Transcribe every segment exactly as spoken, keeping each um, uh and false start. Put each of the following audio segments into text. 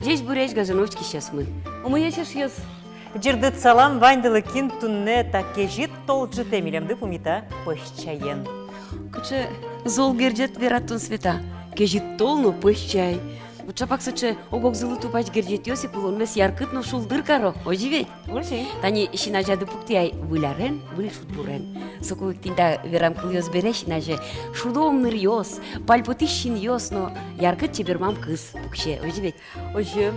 Ӟечбуресь, гажано учкисьёсмы! Умоесь эшъёс! Ӟырдыт салам ваньдылы, кин туннэ та кезьыт тол ӝытэ милемды пумита пӧсь чаен. Кыӵе зол герӟет верад тон, Света. Кезьыт тол но пӧсь чай. Вот чапак сыӵе ог-огзылы тупась герӟетъёс ик улонмес яркыт но шулдыр каро, озьы ведь? Озьы. Тани синазяды пуктӥ ай выль арен, выль шудбурен. Соку ик тӥни та верам кылъёс бере синазе шудо ымныръёс, пальпотӥсь синъёс но яркыт чебермам кыз пуксе, озьы ведь? Озьы.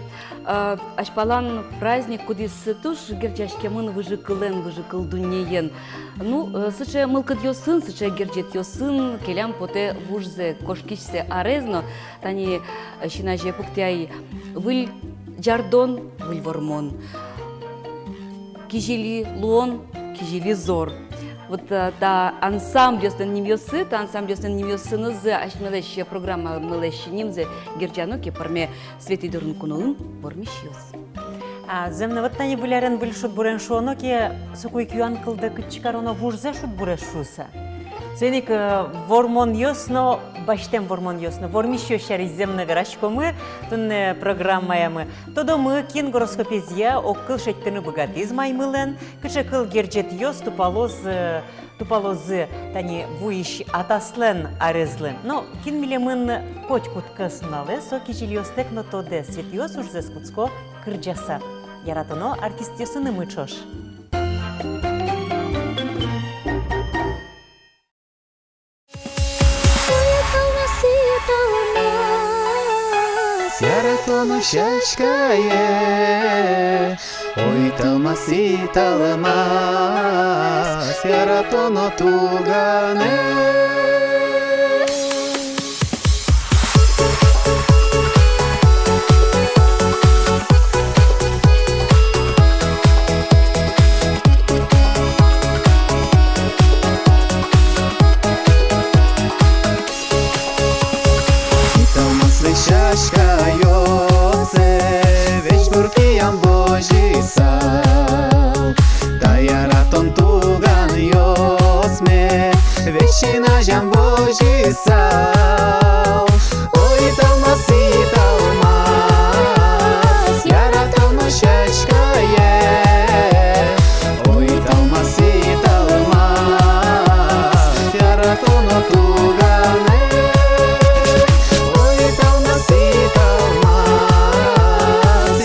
А, азьпалан праздник, кудӥз туж герӟаськемын выжыкылэн, выжыкыл дуннеен. Ну, э, сыӵе мылкыдъёсын, сыӵе герӟетъёсын келям потэ вужзэ, кошкисьсэ арез но. Тани, э, синазе пуктӥ ай выль ӟардон, выль вормон. Кизили луон, кизили зор. Вот, э, та ансамбльёслэн нимъёссы, та ансамбльёслэн нимъёсынызы асьмелэсь программамылэсь нимзэ герӟано ке, пӧрме Светӥ дорын куноын вормисьёс. А, зэм но, вот тани выль арен, выль шудбурен шуоно ке, соку ик юан кылдэ, кытчы кароно вужзэ шудбурез шуыса. Соин ик, э, вормонъёс но, басьтэм вормонъёс но, вормисьёс сярысь зэм но вераськомы туннэ программаямы. Тодомы, кин гороскопезъя огкыл шедьтыны быгатӥз маймылэн, кыӵе кыл герӟетъёс тупалоз, э, тупалозы тани вуись атаслэн арезлы. Но кин милемын котькуд кӧснуналэ, со кизилиостэк но тодэ, Светӥос ужзэс кутско кырӟаса, яратоно артистъёсынымы ӵош. Ой, талмасы, талмас, яратоно сяськае. Ой, талмасы, талмас, яратоно туганэ. Ой, талмаслы сяськаёссэ весь гуртъям возьысал, та яратон туганъёсме весь син азям возьысал. Ой, талмасы, талмас, яратоно сяськае. Ой, талмасы, талмас, яратоно туганэ. Ой, талмасы, талмас,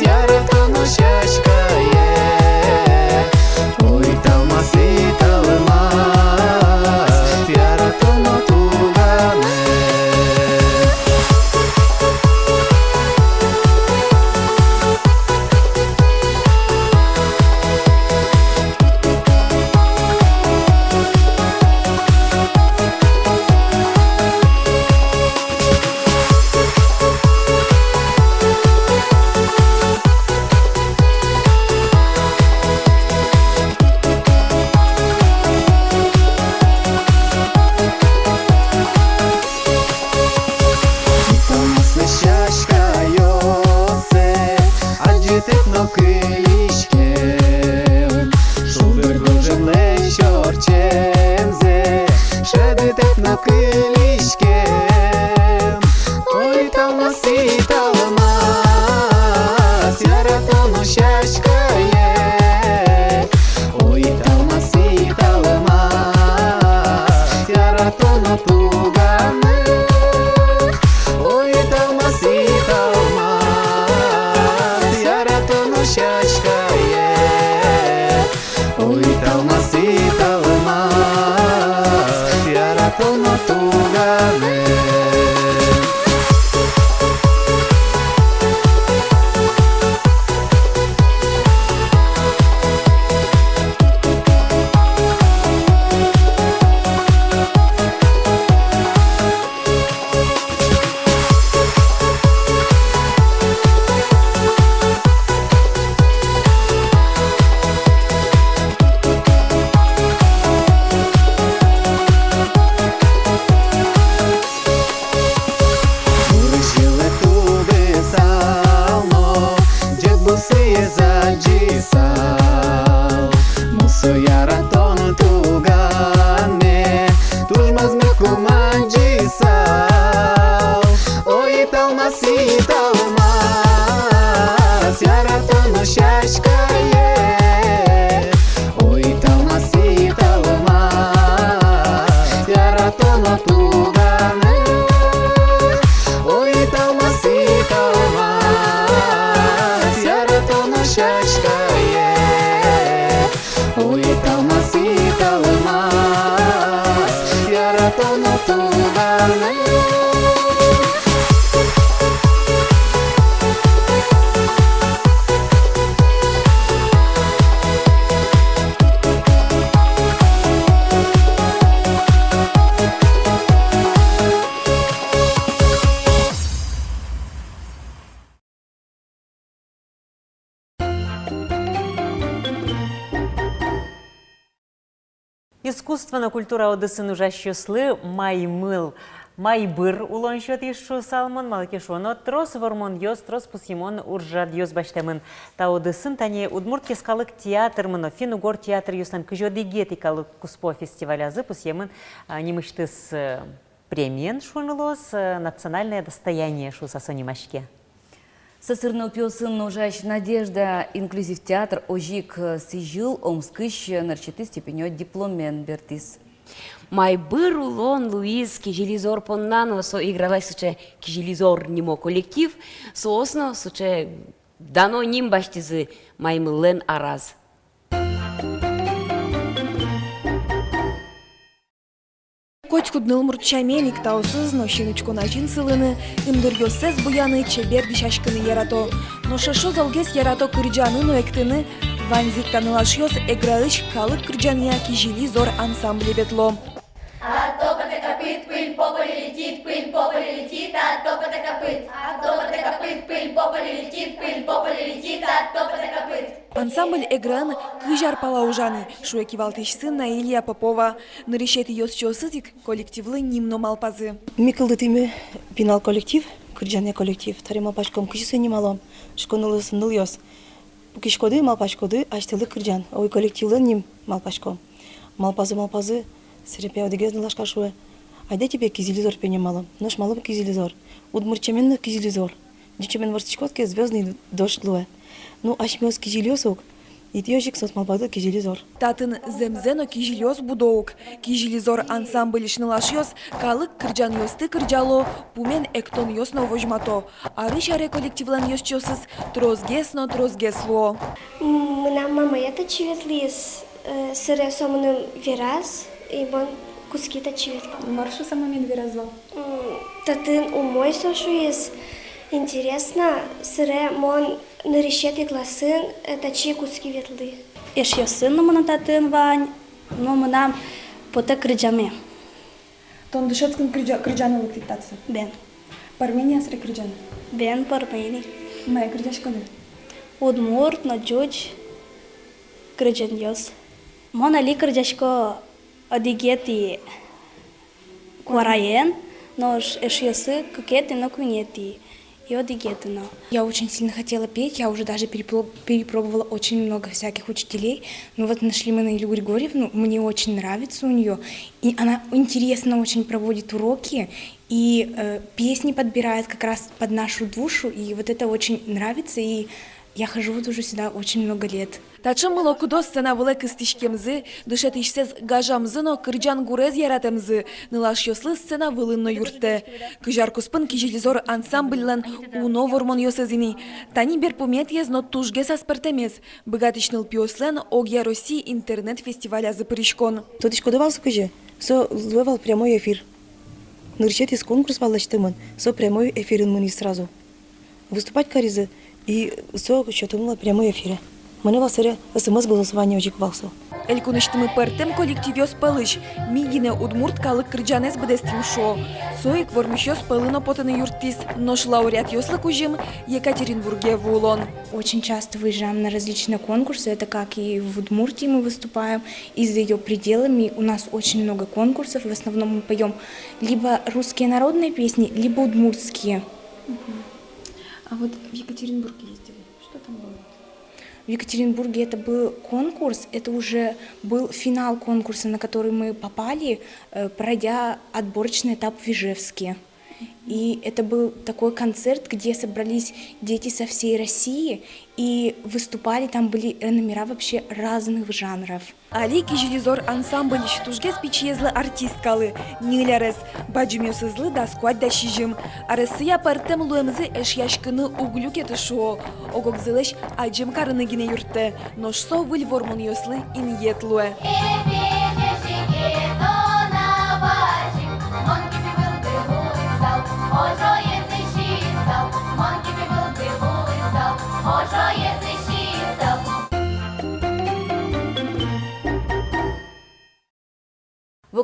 яратоно сяськае. Ой, талмасы, талмас, яратоно туганэ. Ой, талмаслы сяськаёссэ адӟытэк но кылиськем, шулдыр гожемлэсь ортчемзэ шӧдытэк но кылиськем. Ой, талмасы, талмас, яратоно сяськае. Ой, талмасы, талмас, яратоно туганэ. Ой, талмасы, талмас, яратоно сяськае. Ой, талмасы, талмас, яратоно туганэ. Гурезь йылэ тубысал но, ӟег бусыез адӟысал, мусо яратон туганме туж мӧзмыт кумадӟысал. Ой, талмасы, Искусство но культура удысын ужасьёслы маймыл, майбыр улон сётӥз шуысал мон, малы ке шуоно, трос вормонъёс, трос пусйымон ужрадъёс басьтэмын та удысын. Тани Удмурт йӧскалык театрмы но финн-угор театръёслэн кызь одӥгетӥ калык куспо фестивалязы пусъемын, а, нимысьтыз, э, премиен шуыны луоз, э, «Национальное достояние» шуыса со нимаське. Сӧсыр нылпиосын ужась «Надежда» инклюзив театр озьы ик, э, сӥзьыл Омскысь, э, нырысетӥ степенё дипломен бертӥз. Майбыр улон луиз «Кизилизор» понна но. Со Эграысь сыӵе «Кизилизор» нимо коллектив, соос но сыӵе дано ним басьтӥзы маймыллэн араз. Котькуд нылмурт сямен ик таосыз но син учкон азьын сылыны, ымдуръёссэс буяны, чебер дӥсяськыны ярато. Нош эшшо золгес ярато кырӟаны но эктыны. Ваньзы ик та нылашъёс Эграысь калык кырӟанъя «Кизилизор» ансамбле ветло. А топота копыт, пыль по полю летит, пыль по полю летит, а топота копыт. А топота копыт, пыль по полю летит, пыль по полю летит, а топота копыт. Ансамбль Эграын кызь ар пала ужаны, шуэ кивалтӥсьсы Наилия Попова. Нырысетӥ ёзчиосыз ик коллективлы ним но малпазы. Ми кылдытӥмы пинал коллектив, кырӟанъя коллектив. Табере малпаськом, кызьы сое нималом, шуисько, нылъёс, нылъёс. Пукиськоды, малпаськоды асьтэлы кырӟан, ой, коллективлэн ним малпаськом. Малпазы, малпазы, собере одӥгез нылашка шуэ: «Айда тӥ пе «Кизилизор» пе нималом». Нош малы «Кизилизор»? Удмурт сямен но кизилизор. Ӟуч сямен вордӥськод ке, звёздный дождь луэ. Ну, асьмеос кизилиос ук. И тӥ озьы ик соос малпазы «Кизилизор». Татын зэмзэ но кизилиос будо ук. «Кизилизор» ансамбльысь нылашъёс калык кырӟанъёсты кырӟало, пумен эктонъёс но возьмато. Арысь аре коллективлэн ёзчиосыз тросгес но тросгес луо. Мынам мамае татчы ветлӥз, э, собере со мыным вераз, и мон кутски татчы ветлыны. Мар шуыса мамед вераз вал? М, татын умой со шуиз, интересно, собере мон нырысетӥ классын, э, татчы кутски ветлӥ. Эшъёсы но мынам татын вань, но мынам потэ кырӟаме. Тон дышетскын кырӟа-, кырӟаны лыктӥд татчы? Бен. Пӧрме ни-а собере кырӟаны? Бен, пӧрме ни. Мае кырӟаськоды? Удмурт но ӟуч кырӟанъёс. Мон али кырӟасько одӥгетӥ куараен, нош эшъёсы кыкетӥ но куинетӥ, и одӥгетӥ но. Я очень сильно хотела петь, я уже даже перепро-, перепробовала очень много всяких учителей. Ну вот нашли мы Наилю Григорьевну, мне очень нравится у неё. И она интересно очень проводит уроки, и, э, песни подбирает как раз под нашу душу, и вот это очень нравится, и я хожу вот уже сюда очень много лет. Таӵе мылокыдо сцена вылэ кыстӥськемзы, дышетӥсьсэс гажамзы но кырӟан гурез яратэмзы нылашъёслы сцена вылын но юрттэ. Кызь ар куспын «Кизилизор» ансамбльлэн уно вормонъёсыз ини. Тани берпуметӥез но тужгес аспӧртэмез — быгатӥсь нылпиослэн огъя Россия интернет-фестивалязы пыриськон. Тодӥськоды вал со кызьы? Со луэ вал прямой эфир. Нырысетӥез конкурс вал лэсьтэмын, со прямой эфирын мынӥз сразу. Выступать каризы, и со сётэмын вал прямой эфире. Мынэ вал собере СМС-голосование озьы ик вал со. Элькунысьтымы пӧртэм коллективъёс пӧлысь ми гинэ удмурт калык кырӟанэз быдэстӥм шуо. Со ик вормисьёс пӧлы но потыны юрттӥз, нош лауреатъёслы кузьым Екатеринбурге вуылон. Очень часто выезжаем на различные конкурсы, это как и в Удмуртии мы выступаем, и за её пределами у нас очень много конкурсов, в основном мы поём либо русские народные песни, либо удмуртские. Мгм. А вот в Екатеринбург ездили. Что там было? В Екатеринбурге это был конкурс, это уже был финал конкурса, на который мы попали, э, пройдя отборочный этап в Ижевске. И это был такой концерт, где собрались дети со всей России, и выступали, там были номера вообще разных жанров. Али «Кизилизор» ансамбльысь тужгес пичиезлы артисткалы ньыль арес, бадӟымъёсызлы дас куать, дас сизьым. Аресъя пӧртэм луэмзы эшъяськыны уг люкеты шуо. Ог-огзылэсь адӟем карыны гинэ юрттэ, нош со выль вормонъёслы инъет луэ.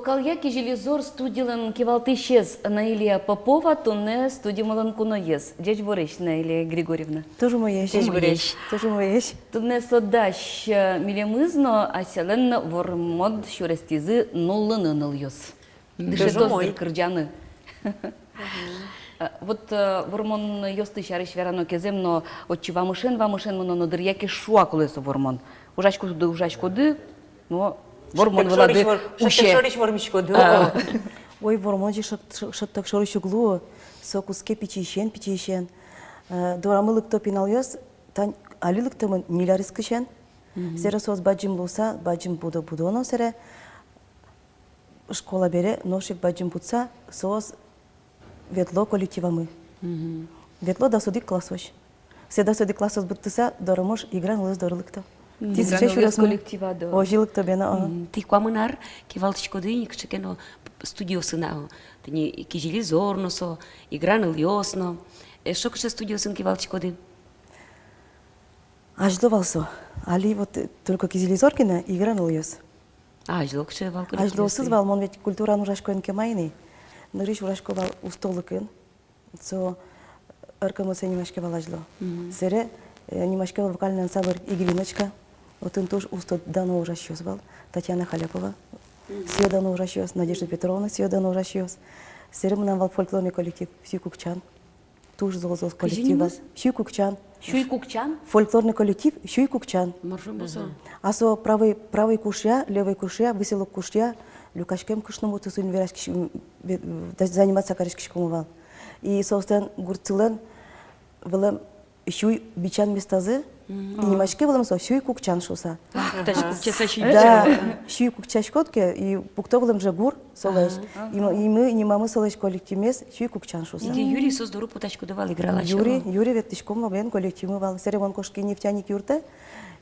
«Калъя, кизили зор» студилэн кивалтӥсез Наилия Попова туннэ студимылэн куноез. Ӟечбуресь, Наилия Григорьевна. Туж умоесь. Ӟечбуресь. Туж умоесь. Туннэ со дась, э, милемыз но, асьсэлэн Вормон сюрестӥзы нуллыны нылъёс. Туж умой. Дышетоз дыр кырӟаны. Э, вот, э, вормонъёсты сярысь верано ке, зэм но, отчы вамышен, вамышен мыноно дыр, яке шуак луэ со вормон? Ужаськоды, ужаськоды, но вормон вылады усе. Шӧдтэк шорысь вормиськоды. А. Ой, вормон ӟеч шӧд-, шӧдтэк шорысь уг луы. Со кутске пичиысен, пичиысен. Э, дорамы лыкто пиналъёс, тань али лыктэмын ньыль арескысен. Мгм. Сэре соос бадӟым луыса, бадӟым будо, будо но сэре школа бере, нош ик бадӟым будса, соос ветло коллективамы. Мгм. Ветло дас одӥг классозь. Сое дас одӥг классозь быдтыса, дорамы уж «Игра нылъёс» доры лыкто. Мгм. Тӥ сыӵе сюрес коллективады. Озьы лыкто бен, а. Мгм. Тӥ куамын ар кивалтӥськоды ини кыӵе ке но студиосын, а, тӥни «Кизили зор» но со, «Игра нылъёс» но. Эшшо кыӵе студиосын кивалтӥськоды? Азьло вал со. Али вот, э, только «Кизили зор» гинэ, «Игра нылъёс». А азьло кыӵе вал коллективъёсты? Азьлоосыз вал, мон ведь культураын ужасько ини кема ини. Нырысь ужасько вал «Устолыкын». Со РКМС нимаське вал азьло. Мгм. Сэре, э, нимаське вал вокальный ансамбль «Игриночка». Отын туж усто дано ужасьёс вал. Татьяна Халяпова. Мгм. Сӥё дано ужасьёс. Надежда Петровна, сӥё дано ужасьёс. Сэре мынам вал фольклорный коллектив «Сюй кукчан». Туж зол-зол коллектив вал. Кызьы нимыз? «Сюй кукчан». «Сюй кукчан»? Фольклорный коллектив «Сюй кукчан». Мар шуом со? Мгм. А со правой, правой кушъя, левой кушъя, весело кушъя люкаськем кышномуртъёсын вераськись-, м, ве-, м, да-, заниматься кариськиськом вал. И соослэн гуртсылэн вылэм сюй бичан местазы, мгм, и нимаське вылэм со «Сюй кукчан» шуыса. Ах, таӵе кукчаса сюй бичан. Да, сюй кукчаськод ке, и пукто вылэм же гур солэсь. Ага. И м-, и ми нимамы солэсь коллективмес «Сюй кукчан» шуыса. Инде юри соос доры потаськоды вал игралась. Юри, юри ветлӥськом вал бен, коллективмы вал. Сэре мон кошки «Нефтяник» юртэ,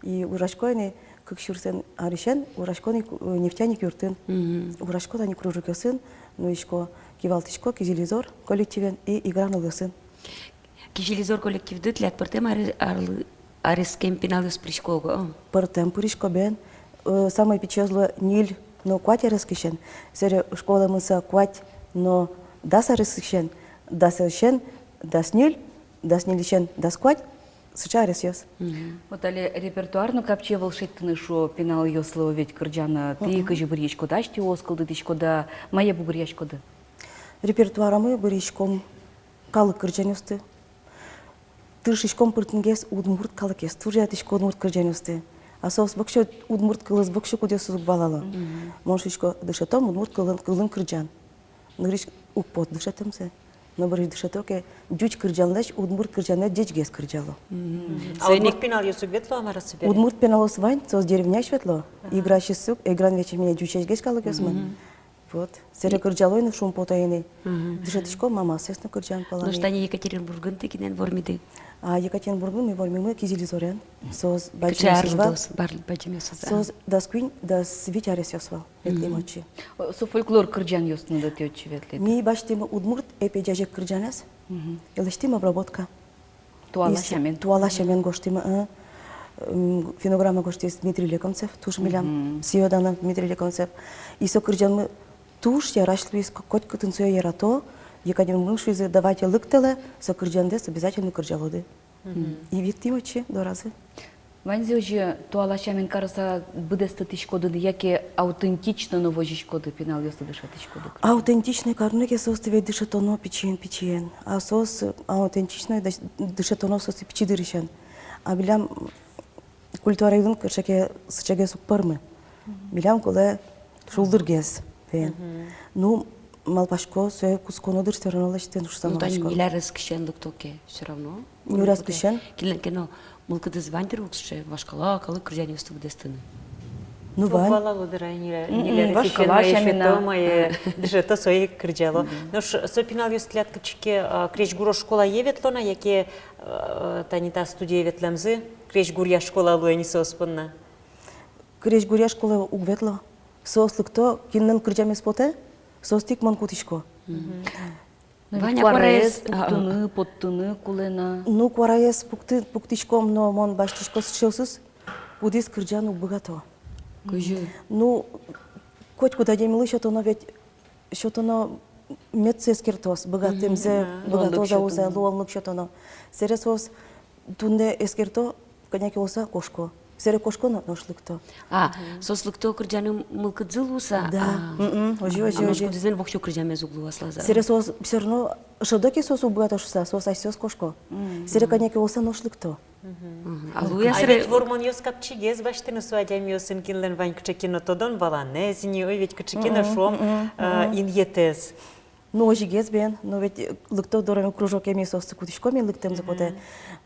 и ужасько ини кык сюрсэн арысен, ужасько ини ку-, э, «Нефтяник» юртын. Мгм. Ужасько тани кружокъёсын, нуисько, кивалтӥсько «Кизили зор» коллективен и «Игра нылъёсын». «Кизили зор» коллективды тӥляд пӧртэм аре-, арлы-, арескем пиналъёс пырисько уго? Пӧртэм пырисько бен. Э, самой пичиез луэ ньыль но куать арескысен, сэре школае мыныса куать но дас арескысен, дасысен дас ньыль, дас ньыльысен дас куать, сыӵе аресъёс. Мгм. Вот али репертуар но капчи ӧвӧл шедьтыны, шуо, пиналъёслы ведь кырӟаны. Тӥ, мгм, кызьы быръиськоды, асьтэос кылдытӥськоды-а, мае бугыръяськоды? Репертуарамы быръиськом калык кырӟанъёсты. Тыршиськом пыртынгес удмурт калыкез, туж яратӥсько удмурт кырӟанъёсты. А соос воксё, удмурт кылыз воксё кудъёсыз уг валало. Мгм. Мон шуисько, дышетом удмурт кылын, кылын кырӟан. Нырысь уг поты дышетэмзэ. Но бӧрысь дышето ке, ӟуч кырӟанлэсь удмурт кырӟанэз ӟечгес кырӟало. Мгм. А удмурт пиналъёс уг ветло-а мар-а собере? Удмурт пиналъёс вань, соос деревняысь ветло. Ага. Играысь ук, Игран весь ини ӟучъёсгес калыкъёсмы. Мгм. Вот. Сэре кырӟало ини, шумпото ини. Мгм. Дышетӥсько мамаосыз но кырӟан палан. Нош тани Екатеринбургын тӥ кинэн вормиды? А Екатеринбургын ми вормимы «Кизили зорен». Соос бадӟымъёсыз вал. Кыӵе арлыдоос, бар-, бадӟымъёсыз, а? Соос дас куинь, дас вить аресъёс вал, мгм, ветлӥм отчы. О, со фольклор кырӟанъёсты но тӥ отчы ветлӥды? Ми басьтӥмы удмурт эпи ӟазег кырӟанэз, мгм, и лэсьтӥм обработка. Туала сямен. Туала сямен гожтӥмы, э. М, фонограмма гожтӥз Дмитрий Лекомцев, туж милям, мгм, сӥё-дано Дмитрий Лекомцев. И со кырӟанмы туж ярась луиз, к-, котькытын сое ярато. Екатеринбургын шуизы: «Давайте, лыктэлэ, со кырӟандэс обязательно кырӟалоды». Мгм. И ветлӥм отчы доразы. Ваньзэ озьы туала сямен карыса быдэстытӥськоды-а, яке аутентично но возиськоды, пиналъёсты дышетӥськоды? Аутентичной карыны ке, соосты ведь дышетоно пичиен-пичиен. А соос аутентичной дыш-, дышетоно соосты пичи дырысен. А милям культураын кыӵе ке сыӵегес уг пӧрмы. Мгм. Милям кулэ шулдыргес, пе. Мгм. Ну, малпасько, сое кутсконо дыр, всё равно лэсьтыны шуса малпасько. Ну, тани ньыль арескысен лыкто ке, всё равно. Ньыль арескысен. Кинлэн ке но мылкыдыз вань дыр ук сыӵе вашкала калык кырӟанъёсты быдэстыны. Ну, вань. Валало дыр ай ньыль, мгм, ньыль арескысен вашкала сямен, а, дышето, сое кырӟало. Мгм. Нош со пиналъёс тӥляд кытчы ке, а, крезьгуро школае ветло на, яке, а, тани та студие ветлэмзы крезьгуръя школа луэ ни соос понна? Крезьгуръя школае уг ветло. Соос лыкто, кинлэн кырӟамез потэ, соосты ик мон кутӥсько. Мгм. Вань-а куараез, куараез, а, пуктыны, поттыны кулэ на? Ну, куараез пукты-, пуктӥськом, но мон басьтӥсько сыӵеосыз, кудӥз кырӟаны уг быгато. Кызьы? Ну, Котькуд адямилы сётоно ведь, сётоно мед со эскерто быгатэмзэ, мгм, быгатоз-а, уз-а, луонлык сётоно. Луонлык сётоно. Сэре соос туннэ эскерто, кӧня ке луыса кошко. Сэре кошко но, нош лыкто. А, мгм, соос лыкто кырӟаны мылкыдзы луыса? Да. А, мгм, озьы, а, озьы, а нош озьы. Кудӥзлэн воксё кырӟамез уг луы аслаз-а? Сэре соос всё равно шӧдо ке, соос уг быгато шуыса, соос асьсэос кошко. Мгм. Сэре кӧня ке луыса нош лыкто. Мгм. Мгм. А луэ. А сэре ведь вормонъёс капчигес басьтыны со адямиосын, кинлэн вань кыӵе ке но тодон-валанэз ини, ой, ведь кыӵе ке но, мгм, шуом, мгм, а, мгм, инъетэз. Ну, озьыгес бен, но ведь, э, лыкто дорам, кружокемы соосты кутӥськом ини, лыктэмзы потэ. Мгм.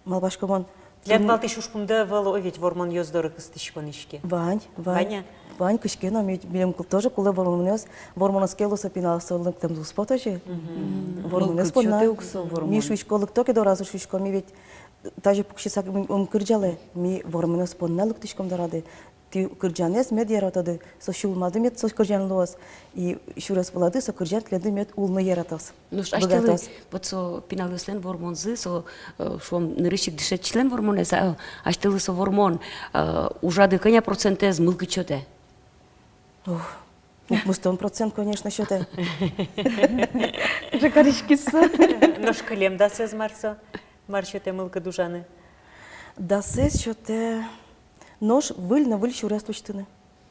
Малпасько мон. Тӥляд тун- валтӥсь ужпумды ӧвӧл, ой, ведь вормонъёс доры кыстӥськон иське. Вань, вань. Вань-а? Вань, кызьы ке но, ми-, милем ку-, тоже кулэ вормонъёс, вормонъёс ке луысо, пиналъёс лыктэмзы уз поты озьы. Мгм. Вормонъёс понна. Мылкыд сётэ ук со вормон. Ми шуисько, лыкто ке доразы, шуисько, ми ведь тазьы пуксьыса ум кырӟалэ, ми вормонъёс понна лыктӥськом дорады. Тӥ кырӟанэз мед яратоды, со сюлмады мед со кырӟан луоз, и сюрес вылады со кырӟан тӥледлы мед улыны яратоз. Нош асьтэлы, быгатоз. Вот со пиналъёслэн вормонзы, со, э, шуом, нырысь ик дышетӥсьлэн вормонэз, а, асьтэлы со вормон, э, ужады кӧня процентэз мылкыд сётэ? Ух, укмыстон процент, конечно, сётэ. Уже кариськиз со. Нош кылем дасэз мар со? Мар сётэ мылкыд ужаны? Дасэз сётэ нош выль но выль сюрес усьтыны.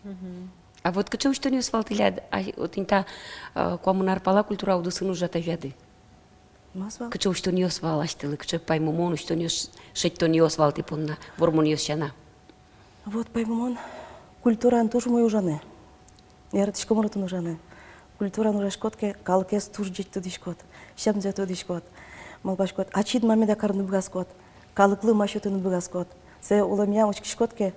Мгм. А вот кыӵе усьтонъёс вал тӥляд, а, вот тӥни та, э, куамын ар пала культура удысын ужатӥськоды? Мар вал? Кыӵе усьтонъёс вал асьтэлы, кыӵе паймымон усьтонъёс, шедьтонъёс вал тӥ понна вормонъёс сяна? Вот паймымон, культураын туж умой ужаны. Яратӥсько мон отын ужаны. Культураын ужаськод ке, калыкез туж ӟеч тодӥськод, сямзэ тодӥськод, малпаськод, ачид ма меда карыны быгатӥськод, калыклы ма сётыны быгатӥськод. Сое улэмъя учкиськод ке,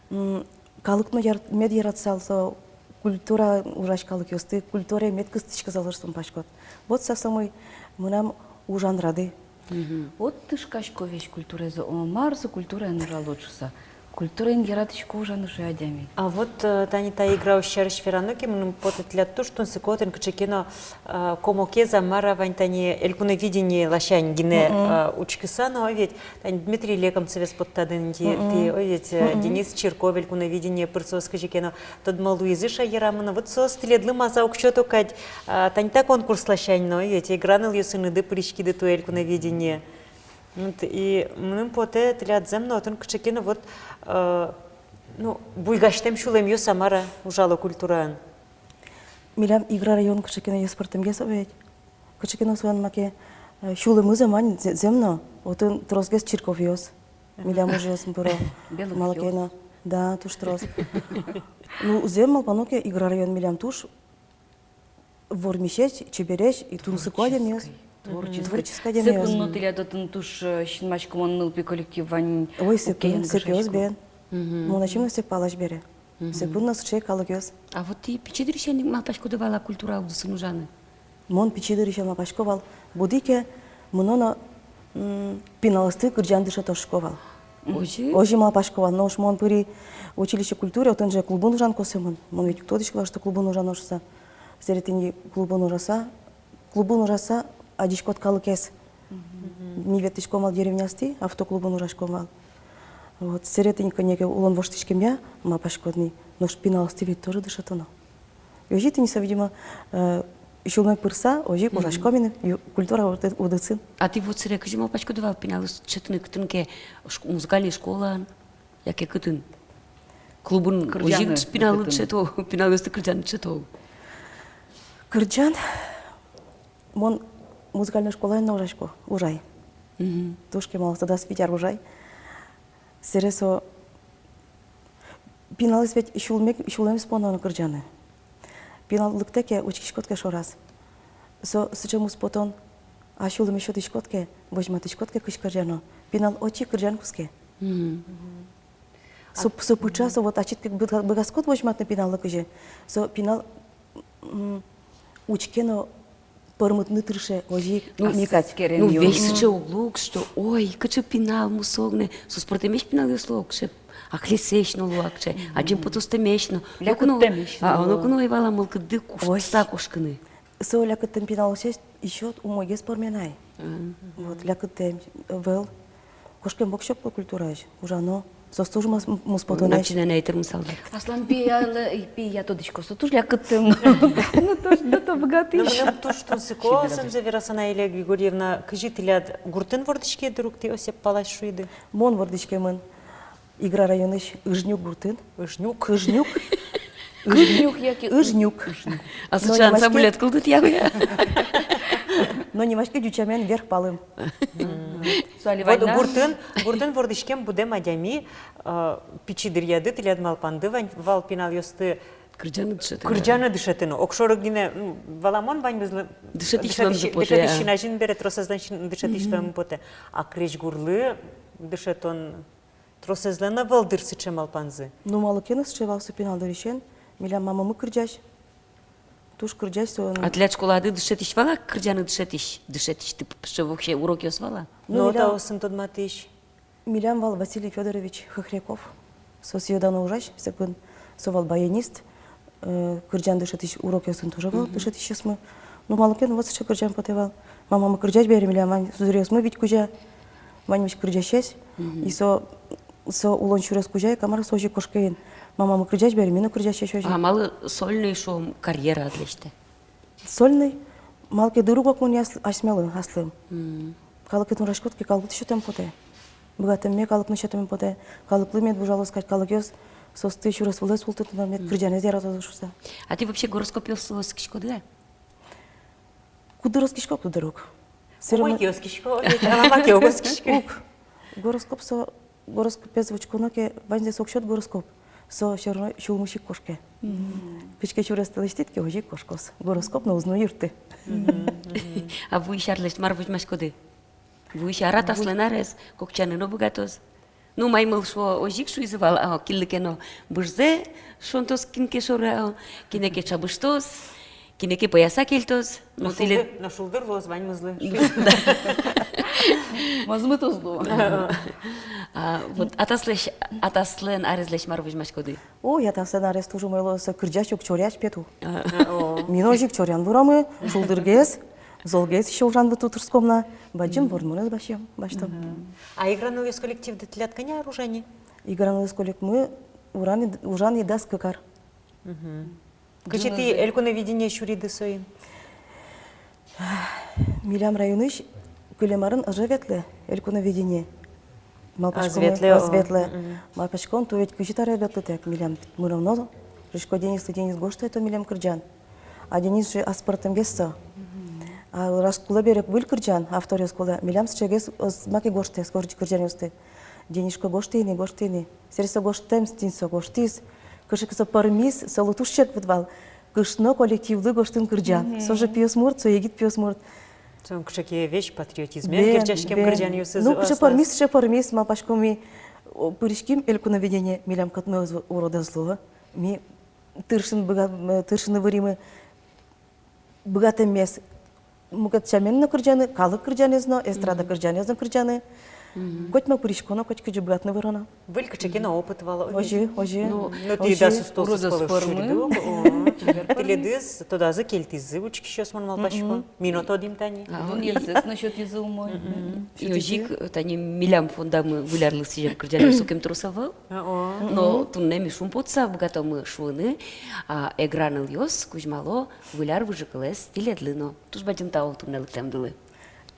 м, калык но яр-, мед яратысал со культураын ужась калыкъёсты, культурае мед кыстӥськысал, шуыса малпаськод. Вот со самой мынам ужан рады. Мгм. Вот тышкасько весь культураез, о, мар со культураен ужалод шуыса. Культураен яратӥсько ужаны, шуэ адями. А вот, э, тани та Играос сярысь верано ке, мыным потэ, тӥляд туж тунсыко отын кыӵе ке но, э, комокез-а, мар-а вань тани Элькуновидение ласянь гинэ, мгм, э, учкыса но, ведь тани Дмитрий Лекомцевез поттады ини тӥ, мгм, тӥ, ой, ведь, э, мгм, Денис Чирков Элькуновидение пыр, соос кызьы ке но тодмо луизы шаерамы но. Вот соос тӥледлы мар-а уг сёто кадь, а, тани та конкурс ласянь но, ведь Игра нылъёсыныды пыриськиды туэ Элькуновидение. Вот, и мыным потэ, тӥляд зэм но отын кыӵе ке но вот, э, ну, буйгасьтэм сюлэмъёс-а, мар-а ужало культураын. Милям Игра район кыӵе ке но йӧспӧртэмгес ведь. Кыӵе ке но солэн маке, э, сюлэмыз-а, мар-а, зэ-, зэм но, отын тросгес Чирковъёс. Милям ужъёсын пыро. Малы ке но. Да, туж трос. Ну, зэм малпано ке, Игра район милям туж вормисесь, чебересь и тунсыко адямиос. Творческой. Творческой. Творческой адямиос. Сыӵе но тӥляд отын туж, э, синмаськымон нылпи коллектив вань. Ой, сыӵе но, сыӵеос бен. Мгм. Мон ачим но сыӵе палась бере. Мгм. Сыӵе но сыӵе калыкъёс. А вот тӥ пичи дырысен ик малпаськоды вал-а культура удысын ужаны? Мон пичи дырысен малпасько вал, будӥ ке мыно но, м, пиналъёсты кырӟан дышето шуисько вал. Озьы? Озьы малпасько вал, нош мон пыри училище культуры, отын же клубын ужан косэмын. Мон ведь уг тодӥськы вал, что клубын ужано шуыса. Сэре тӥни клубын ужаса, клубын ужаса адӟиськод калыкез. Мгм. Ми ветлӥськом вал деревнястӥ, автоклубын ужаськом вал. Вот, сэре тӥни кӧня ке улон воштӥськемъя, малпаськод ни, нош пиналъёсты ведь тоже дышетоно. Озьы тӥни со, видимо, э, сюлмэ пырыса, озьы ик ужаськом ини ю-, культура уды-, удысын. А тӥ вот сэре кызьы малпаськоды вал, пиналъёсты дышетыны кытын ке, шк-, музыкальной школаын? Яке кытын? Клубын озьы ик пиналъёсты дышето, пиналъёсты кырӟаны дышето. Кырӟан, мон музыкальной школаын но ужасько, ужай. Мгм. Туж кемалась, дас вить ар ужай. Сэре со пиналъёс ведь сюлме-, сюлэмзэс поно но кырӟаны. Пинал лыктэ ке, учкиськод ке шораз. Со сыӵе муспотон, а сюлэмзэ сётӥськод ке, возьматӥськод ке, кызьы кырӟано. Пинал отчы кырӟан кутске. Мгм. Со, со пыӵа, со вот ачид ке быга-, быгатӥськод возьматыны пиналлы кызьы. Со пинал, м, учке но пӧрмытыны тырше, озьы ик. Ну, ми кадь. Ну, весь сыӵе уг луы ук, что, ой, кыӵе пинал, мусо гинэ. Со спортэмесь пиналъёс луо ук, кыӵе аклесэсь но луо ук, кыӵе адӟем потостэмесь но. Лякыттэмесь но. А, луо ук но, ӧй вал-а мылкыдды куштыса кошкыны. Со лякыттэм пиналъёсыз ещё умойгес пӧрмен ай. Мгм. Вот, лякыттэм, ӧвӧл. Кошкем воксё ӧвӧл культураысь, ужано. Соос туж мус-, муспотонэсь. Начинанай тырмысалды. Аслам пиялы, пия тодӥсько, со туж лякыт тын. Ну, туж, ну, то быгатӥсь. Ну, мыным туж тунсыко сынзэ вераса на, Лилия Григорьевна, кызьы тӥляд гуртын вордӥське, дыр ук тӥ Осеп палась шуиды? Мон вордӥськемын Игра районысь Ыжнюк гуртын. Ыжнюк? Ыжнюк. Ыжнюк яке Ыжнюк. Ыжнюк. А но сыӵе нимаське ансамбль кылдытъя. Но нимаське ӟуч сямен Верх Палым. Мгм. Вот гуртын, гуртын вордӥськем будэм адями, э, пичи дыръяды тӥляд малпанды вань вал пиналъёсты кырӟаны дышетыны. Кырӟаны дышетыны. Огшоры гинэ, м, валамон, ваньмызлы дышетӥсь, дышетӥсь ваньзы потэ, дышетӥсь, а. Син азьын бере тросэзлэн син дышетӥсь луэмын потэ. А крезьгурлы дышетон тросэзлэн ӧвӧл, дыр, сыӵе малпанзы. Ну, малы ке но сыӵе вал со пинал дырысен, милям мамамы кырӟась. Туж кырӟась со. А тӥляд школады дышетӥсь вал-а, кырӟаны дышетӥсь, дышетӥсь, тып-, сыӵе вообще урокъёс вал-а? Ну, но милям таосын тодматӥсь. Милям вал Василий Фёдорович Хохряков. Со сӥё-дано ужась, всё кын со вал баянист, э, кырӟан дышетӥсь, урокъёсын тоже вал дышетӥсьёсмы. Ну, малы ке но вот сыӵе кырӟан потэ вал. Мамамы кырӟась бере, милям вань сузэръёсмы вить кузя, ваньмыз кырӟасесь. И со, со улон сюрес кузя ик, мар-а, со озьы кошке ини. Мамамы кырӟась бере, ми но кырӟасесь озьы. А малы сольный, шуом, карьераед лэсьтэ? Сольный, малы ке дыр уг окмыны ас-, асьмелы, аслым. Мгм. Калыкед ужаськод ке, калыклы сётэм потэ. Быгатэмме калыклы сётэм потэ. Калыклы мед ужалоз кадь калыкъёс, соосты сюрес вылэ султытоно, мед кырӟанэз яратозы шуыса. А тӥ вообще гороскопъёслы оскиськоды-а? Кудыр оскисько, кудыр уг. Всё равно уг ке оскисько, ведь, а малы ке уг оскисько. Уг. Гороскоп со, гороскопез учконо ке, ваньзэ со уксё ик гороскоп. Со всё равно сюлмысь ик кошке. Мгм. Кызьы ке сюрестэ лэсьтӥд ке, озьы ик кошкоз. Гороскоп но уз но юртты. Мгм. А вуись арлэсь мар возьмаськоды? Вуись ар аслэн арез, кокчаны но быгатоз. Ну, маймыл шуо, озьы ик шуизы вал, а, кинлы ке но быжзэ шонтоз кин ке шоры, а, кинэ ке чабыштоз, кинэ ке пӧяса кельтоз. Но, но тӥлед-, шулдыр, но шулдыр луоз ваньмызлы. Да. Мӧзмыт уз лу. А вот атаслэсь, атаслэн арезлэсь мар возьмаськоды? Ой, атаслэн арез туж умой луоз, со кырӟась ук, чоръясь пе ту. А. О. Ми но озьы ик чоръян выромы, шулдыргес, золгес ещё ужаны тыршиськом на, бадӟым вормонэз басьтом, басьтом. Мгм. А «Игра нылъёс» коллективды тӥляд кӧня ар ужа ни? «Игра нылъёс» коллективмы ужа ни, ужа ни дас кык ар. Мгм. Кызьы тӥ «Элькуновидение» сюриды соин? Милям районысь кылем арын ӧз ветлэ «Элькуновидение». Малпаськом, ӧз ветлэ, ӧз ветлэ. Мгм. Малпаськом, ту ведь кызьы таре ветлытэк, милям мыноно. Шуисько Денислы, Денис гожтэ тон милям кырӟан. А Денис же аспӧртэмгес со. Мгм. А раз кулэ бере выль кырӟан, авторъёс кулэ, милям сыӵегес ӧз маке гожтэ, кыр-, кырӟанъёсты. Денис, шуисько, гожты ини, гожты ини. Сэре со гожтэм, тӥни со гожтӥз. Кыӵе ке со пӧрмиз, солы туж секыт вал кышно коллективлы гожтыны кырӟан. Мгм. Со же пиосмурт, со егит пиосмурт. Со кыӵе ке весь патриотизмен герӟаськем кырӟанъёсыз. Ну, кыӵе пӧрмиз, кыӵе пӧрмиз, малпаськом ми, о, пыриським «Элькуновидение», милям кӧтмы ӧз, урод ӧз луы. Ми тыршыны быга-, э, тыршыны выримы. Быгатэммес мукет сямен но кырӟаны, калык кырӟанэз но, эстрада кырӟанэз но кырӟаны. Мгм. Котьма пыриськоно, котькызьы быгатыны выроно. Выль кыӵе ке но опыт вал. Озьы, озьы. Ну, ну, тӥ дас устоосыз пӧлы шурдук. О, тӥледыз тодазы, кельтӥзы учкисьёс, мон малпасько. Мгм. Ми но тодӥм тани. А, дунъетсэс но сётӥзы умой. Мгм. И озьы ик, тани милям фондамы выль арлы сӥзем кырӟанъёс сокем трос ӧвӧл. О. Но туннэ ми шумпотыса быгатомы шуыны, а, «Эгра нылъёс» кузьмало выль ар выжыкылэз тӥледлы но. Туж бадӟым тау туннэ лыктэмдылы.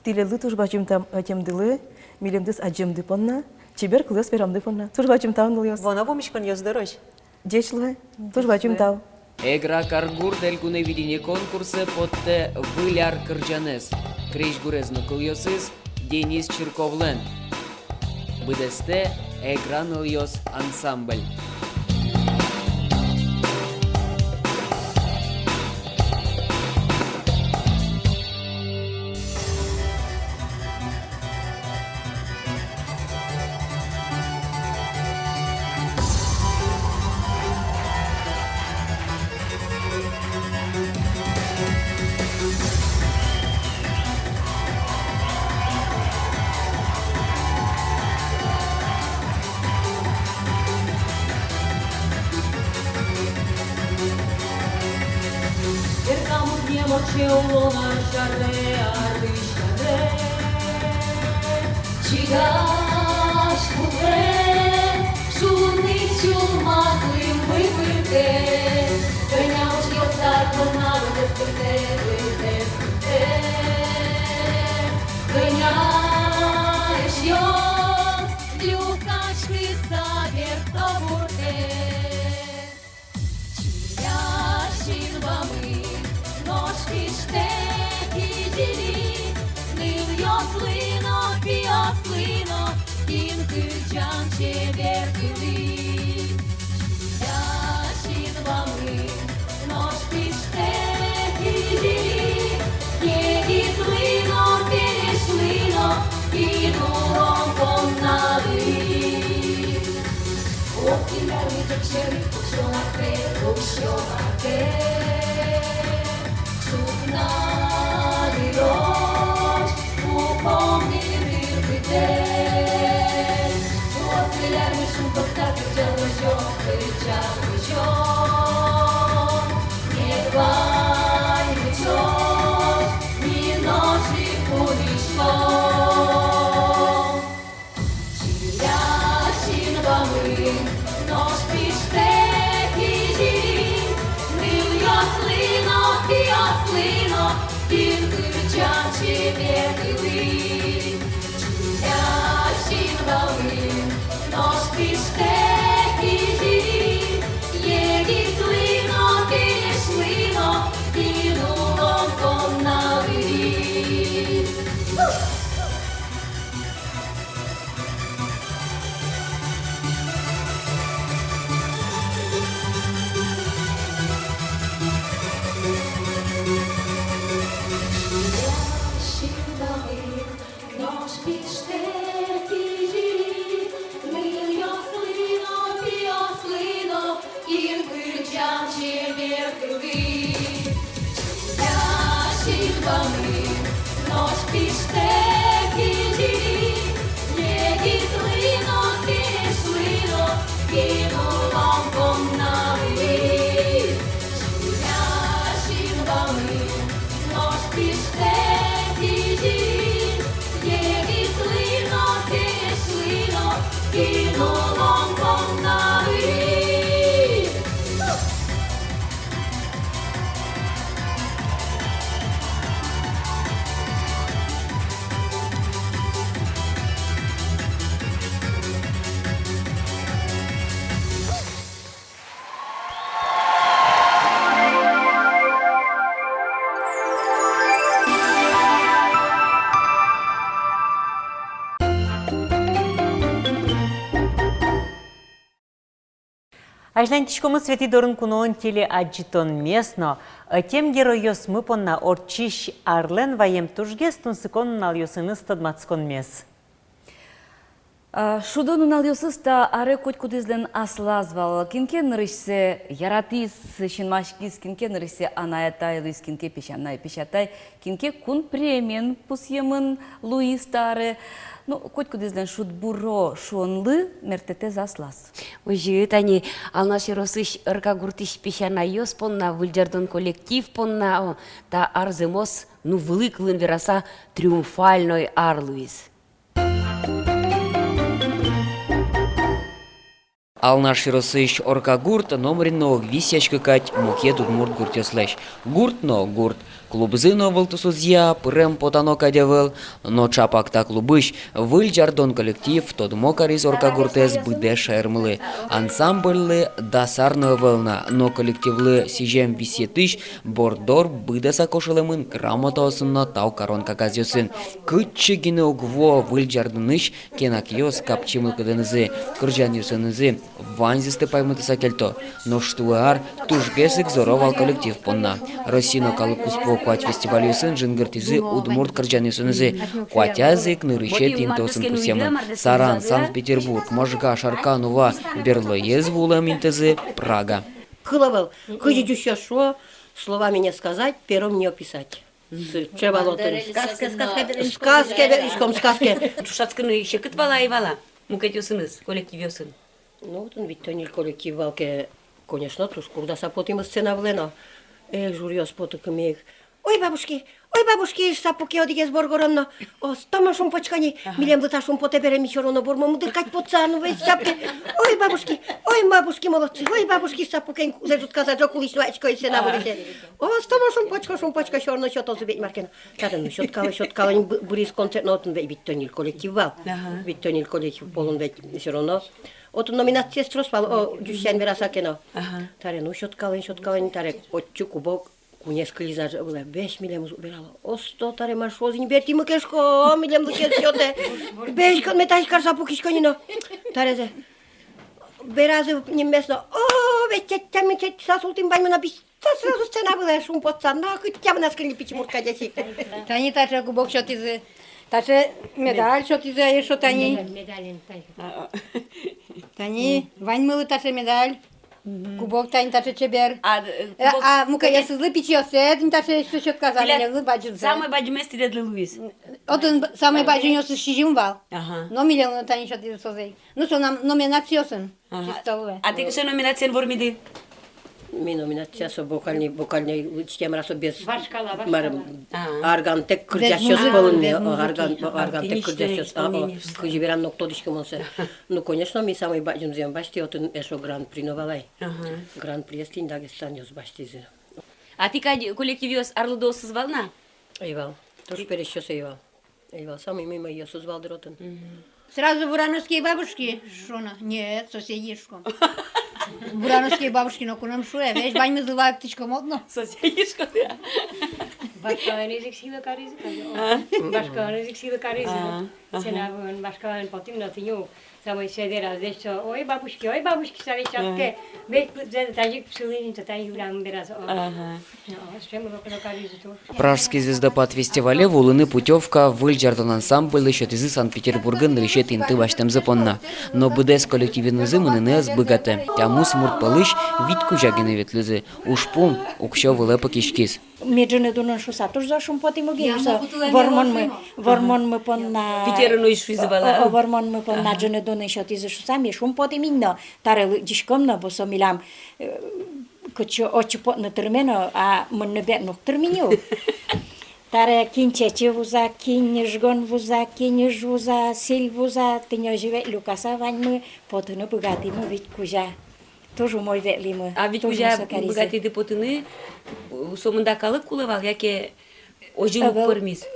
Тӥледлы туж бадӟым тау ӧтемдылы, милемдыз адӟемды понна, чебер кылъёс верамды понна. Туж бадӟым тау, нылъёс. Вуоно пумиськонъёс дорозь. Ӟеч луэ. Туж бадӟым тау. «Эгра каргурт» «Элькуновидение» конкурсэ поттэ выль ар кырӟанэз. Крезьгурез но кылъёсыз Денис Чирковлэн. Быдэстэ «Эгра нылъёс» ансамбль. Беркамыт нем ортче улон ар сяре, арлысь сяре. Чигась кутэ, Лыно, кин кырӟан чебер кылӥз. Чиля синбамын нош пиштэ кизили, егит лыно, пересь лыно, кин улон понна лыиз. Осин ар мыжык сьӧры пуксё мартэ, пуксё мартэ. Ӵукна дырозь пуком ни дыр кытэ. Осин ар мыжык шумпотса кырӟа возё, кырӟа возё. Ни вань мычоз, ни нош ик пумиськом. Чиля синбамын нош пиштэ кизили, нылъёслы но, пиослы но, кин кырӟан чебер кылӥз. Чиля синбамын нош пиштэ кизили, егитлы но, пересьлы но, кин улон понна лыиз. Кин кырӟан чебер кылӥз, чиля синбамын нош пиштэ кизили, егитлы но, пересьлы но, кин улон понна лыиз. Чиля синбамын нош пиштэ кизили, егитлы но, пересьлы но, кин улон понна лыиз. Азьланьтӥськомы «Светӥ дорын куноын» телеадӟытонмес но. Ӧтем геройёсмы понна ортчись арлэн ваем тужгес тунсыко нуналъёсыныз тодматсконмес. А, шудо нуналъёсыз та аре котькудӥзлэн аслаз вал. Кин ке нырысьсэ яратӥз, синмаськиз, кин ке нырысьсэ анай-атай луиз, кин ке песянай-песятай, кин ке кун премиен пусъемын луиз та аре. Ну, котькудӥзлэн шудбуро шуонлы мерттэтэз аслаз. Озьы, тани Алнаш ёросысь Орка гуртысь песянайёс понна, «Выль ӟардон» коллектив понна, о, та ар зэмос, ну, вылӥ кылын вераса, триумфальной ар луиз. Алнаш ёросысь Орка гурт номырин но уг висъяськы кадь мукет удмурт гуртъёслэсь. Гурт но гурт. Клубзы но вылтусозъя пырем-потано кадь ӧвӧл, но чапак та клубысь «Выль ӟардон» коллектив тодмо кариз Орка гуртэз быдэс шаермылы. Ансамбльлы дас ар но ӧвӧл на, но коллективлы сӥзем висъетысь борддор быдэса кошелемын грамотаосын но тау карон кагазъёсын. Кытчы гинэ уг вуо «Выль ӟардонысь» кенакъёс капчи мылкыдэнызы, кырӟанъёсынызы, ваньзэсты паймытыса кельто. Нош туэ ар тужгес ик зоро вал коллектив понна. Россиын но калык куспо куать фестивальёсын жингыртӥзы удмурт кырӟанъёсынызы, куатяз ик нырысетӥ интыосын пусъемын. Саран, Санкт-Петербург, Можга, Шаркан, Ува, берлоез вуылэм интызы Прага. Кыл ӧвӧл, кызьы ӟучъёс шуо: словами не сказать, пером не описать. С-, чебалотын. Сказке, сказке, сказке, сказке, сказке. Ӵошатскыны секыт вал-а, ӧй вал-а мукетъёсыныз, коллективъёсын? Ну, отын витьтон ньыль коллектив вал ке, конечно, туж курдаса потӥмы сцена вылэ но. Эх, жюриос потыкымы ик: «Ой, бабушки, ой, бабушки, сапуке одӥгез воргорон но. О, стомон шумпотӥсько ни, ага, милемлы та шумпотэ бере, ми всё равно вормом, дыр кадь потса, ну, весь сапке. Ой, бабушки, ой, бабушки, молодцы, ой, бабушки, сапукен кузэ ӝутказа ӝог улӥсь но адӟисько сцена вылысен. О, стомон шумпотӥсько, шумпотӥсько, всё равно сётозы ведь мар ке но». Таре но сёткалэ, сёткалэ, бы-, быриз концерт, но отын ведь витьтон ньыль коллектив вал. Ага. Витьтон ньыль коллектив полын ведь всё равно. Отын номинациез трос вал, о, ӟучсянь вераса ке но. Ага. Таре но сёткалэ, сёткалэ, таре отчы кубок Куинь кылиз на же вылэ, весь милемыз уг верало. Осто, таре мар шуоз ини, бертӥмы ке, шуко, милемлы ке сётэ. Весь кӧтме тазь карыса пукисько ни но. Тарезэ беразы ниммес но. О, весь тятямы, тятямы, сасултӥм ваньмы но, бисьтӥм сразу сцена вылэ шумпотса. Но кытчы мынам кылле пичи мурт кадь ик. Тани таӵе кубок сётӥзы. Таӵе медаль сётӥзы, а эшшо тани. Медаль, медаль, медаль. А, а. Тани ваньмылы таӵе медаль. Мгм. Кубок тани таӵе чебер. А, э, э, кубок, а мукетъёсызлы, пичиосызлы тӥни таӵе ещё сётказы, милемлы бадӟымзэ. Самой бадӟымез тӥледлы луиз. Отын самой бадӟымъёсыз сизьым вал. Ага. Но милемлы тани сётӥзы созэ. Ну, со нам номинациосын. Ага. Чисто луэ. А тӥ кыӵе номинациен вормиды? Ми номинация со вокальный, вокальный, лучше тема со без. Вашкала, вашкала. Мар, а, аргантэк кырӟасьёс пӧлын, без музыка, о, без арган, музыки. Аргантэк кырӟасьёс, а, о, кызьы вераны но уг тодӥськы мон сое. Ну, конечно, ми самой бадӟымзэ ӧм басьтӥ, отын эшшо гран-при но вал ай. Ага. Гран-приез тӥни дагестанъёс басьтӥзы. А тӥ кадь коллективъёс арлыдоосыз вал на? Ӧй вал. Туж пересьёс ӧй вал. Ӧй вал, самой мимоёсыз вал дыр отын. Мгм. Сразу «Бурановские бабушки» шуоно. Нет, «Соседи» шуиськом. «Бурановские бабушки» ноку но ум шуэ, весь ваньмызлы валэктӥськом одно. «Соседи» шуиськод, я. Вашкалаеныз ик сӥлы каризы, кадь. А? Вашкалаеныз ик сӥлы каризы. А, ага. Сцена вылын вашкалаен потӥм но, тӥни самой сӥлы каризы. Ой, бабушки, ой, бабушки, савечатке. Ага. Ведь тазьы ик сӥлы ини, тазьы ик вылэм бераз. Ага. Пражский звездопад фестивале вуылыны путёвка «Выль ӟардон» ансамбльлы сётӥзы Санкт-Петербургын нырысетӥ инты басьтэмзы понна. Но быдэс коллективенызы мыныны ӧз быгатэ. Тямыс мурт пӧлысь вить кузя гинэ ветлӥзы. Ужпум уксё вылэ пыкиськиз. Ми ӝыны дунын шуыса туж зол шумпотӥмы ук ини, со вормонмы, вормонмы понна. Питерын уйшуизы вал а. О, о, вормонмы понна. Ага. Ӝыны дунын сётӥзы шуыса, ми шумпотӥмы ини но, таре лыдӟиськом но, бо со милям, э, кытчы отчы потыны тырме но, а мыныны бен уг тырмы ни ук. Таре кин чечы вуза, кин ыжгон вуза, кин ыж вуза, сӥль вуза, тӥни озьы ведь люкаса ваньмы потыны быгатӥмы вить кузя. Туж умой ветлӥмы. А вить кузя быгатӥды потыны, сомында калык кулэ вал, яке озьы ук пӧрмиз?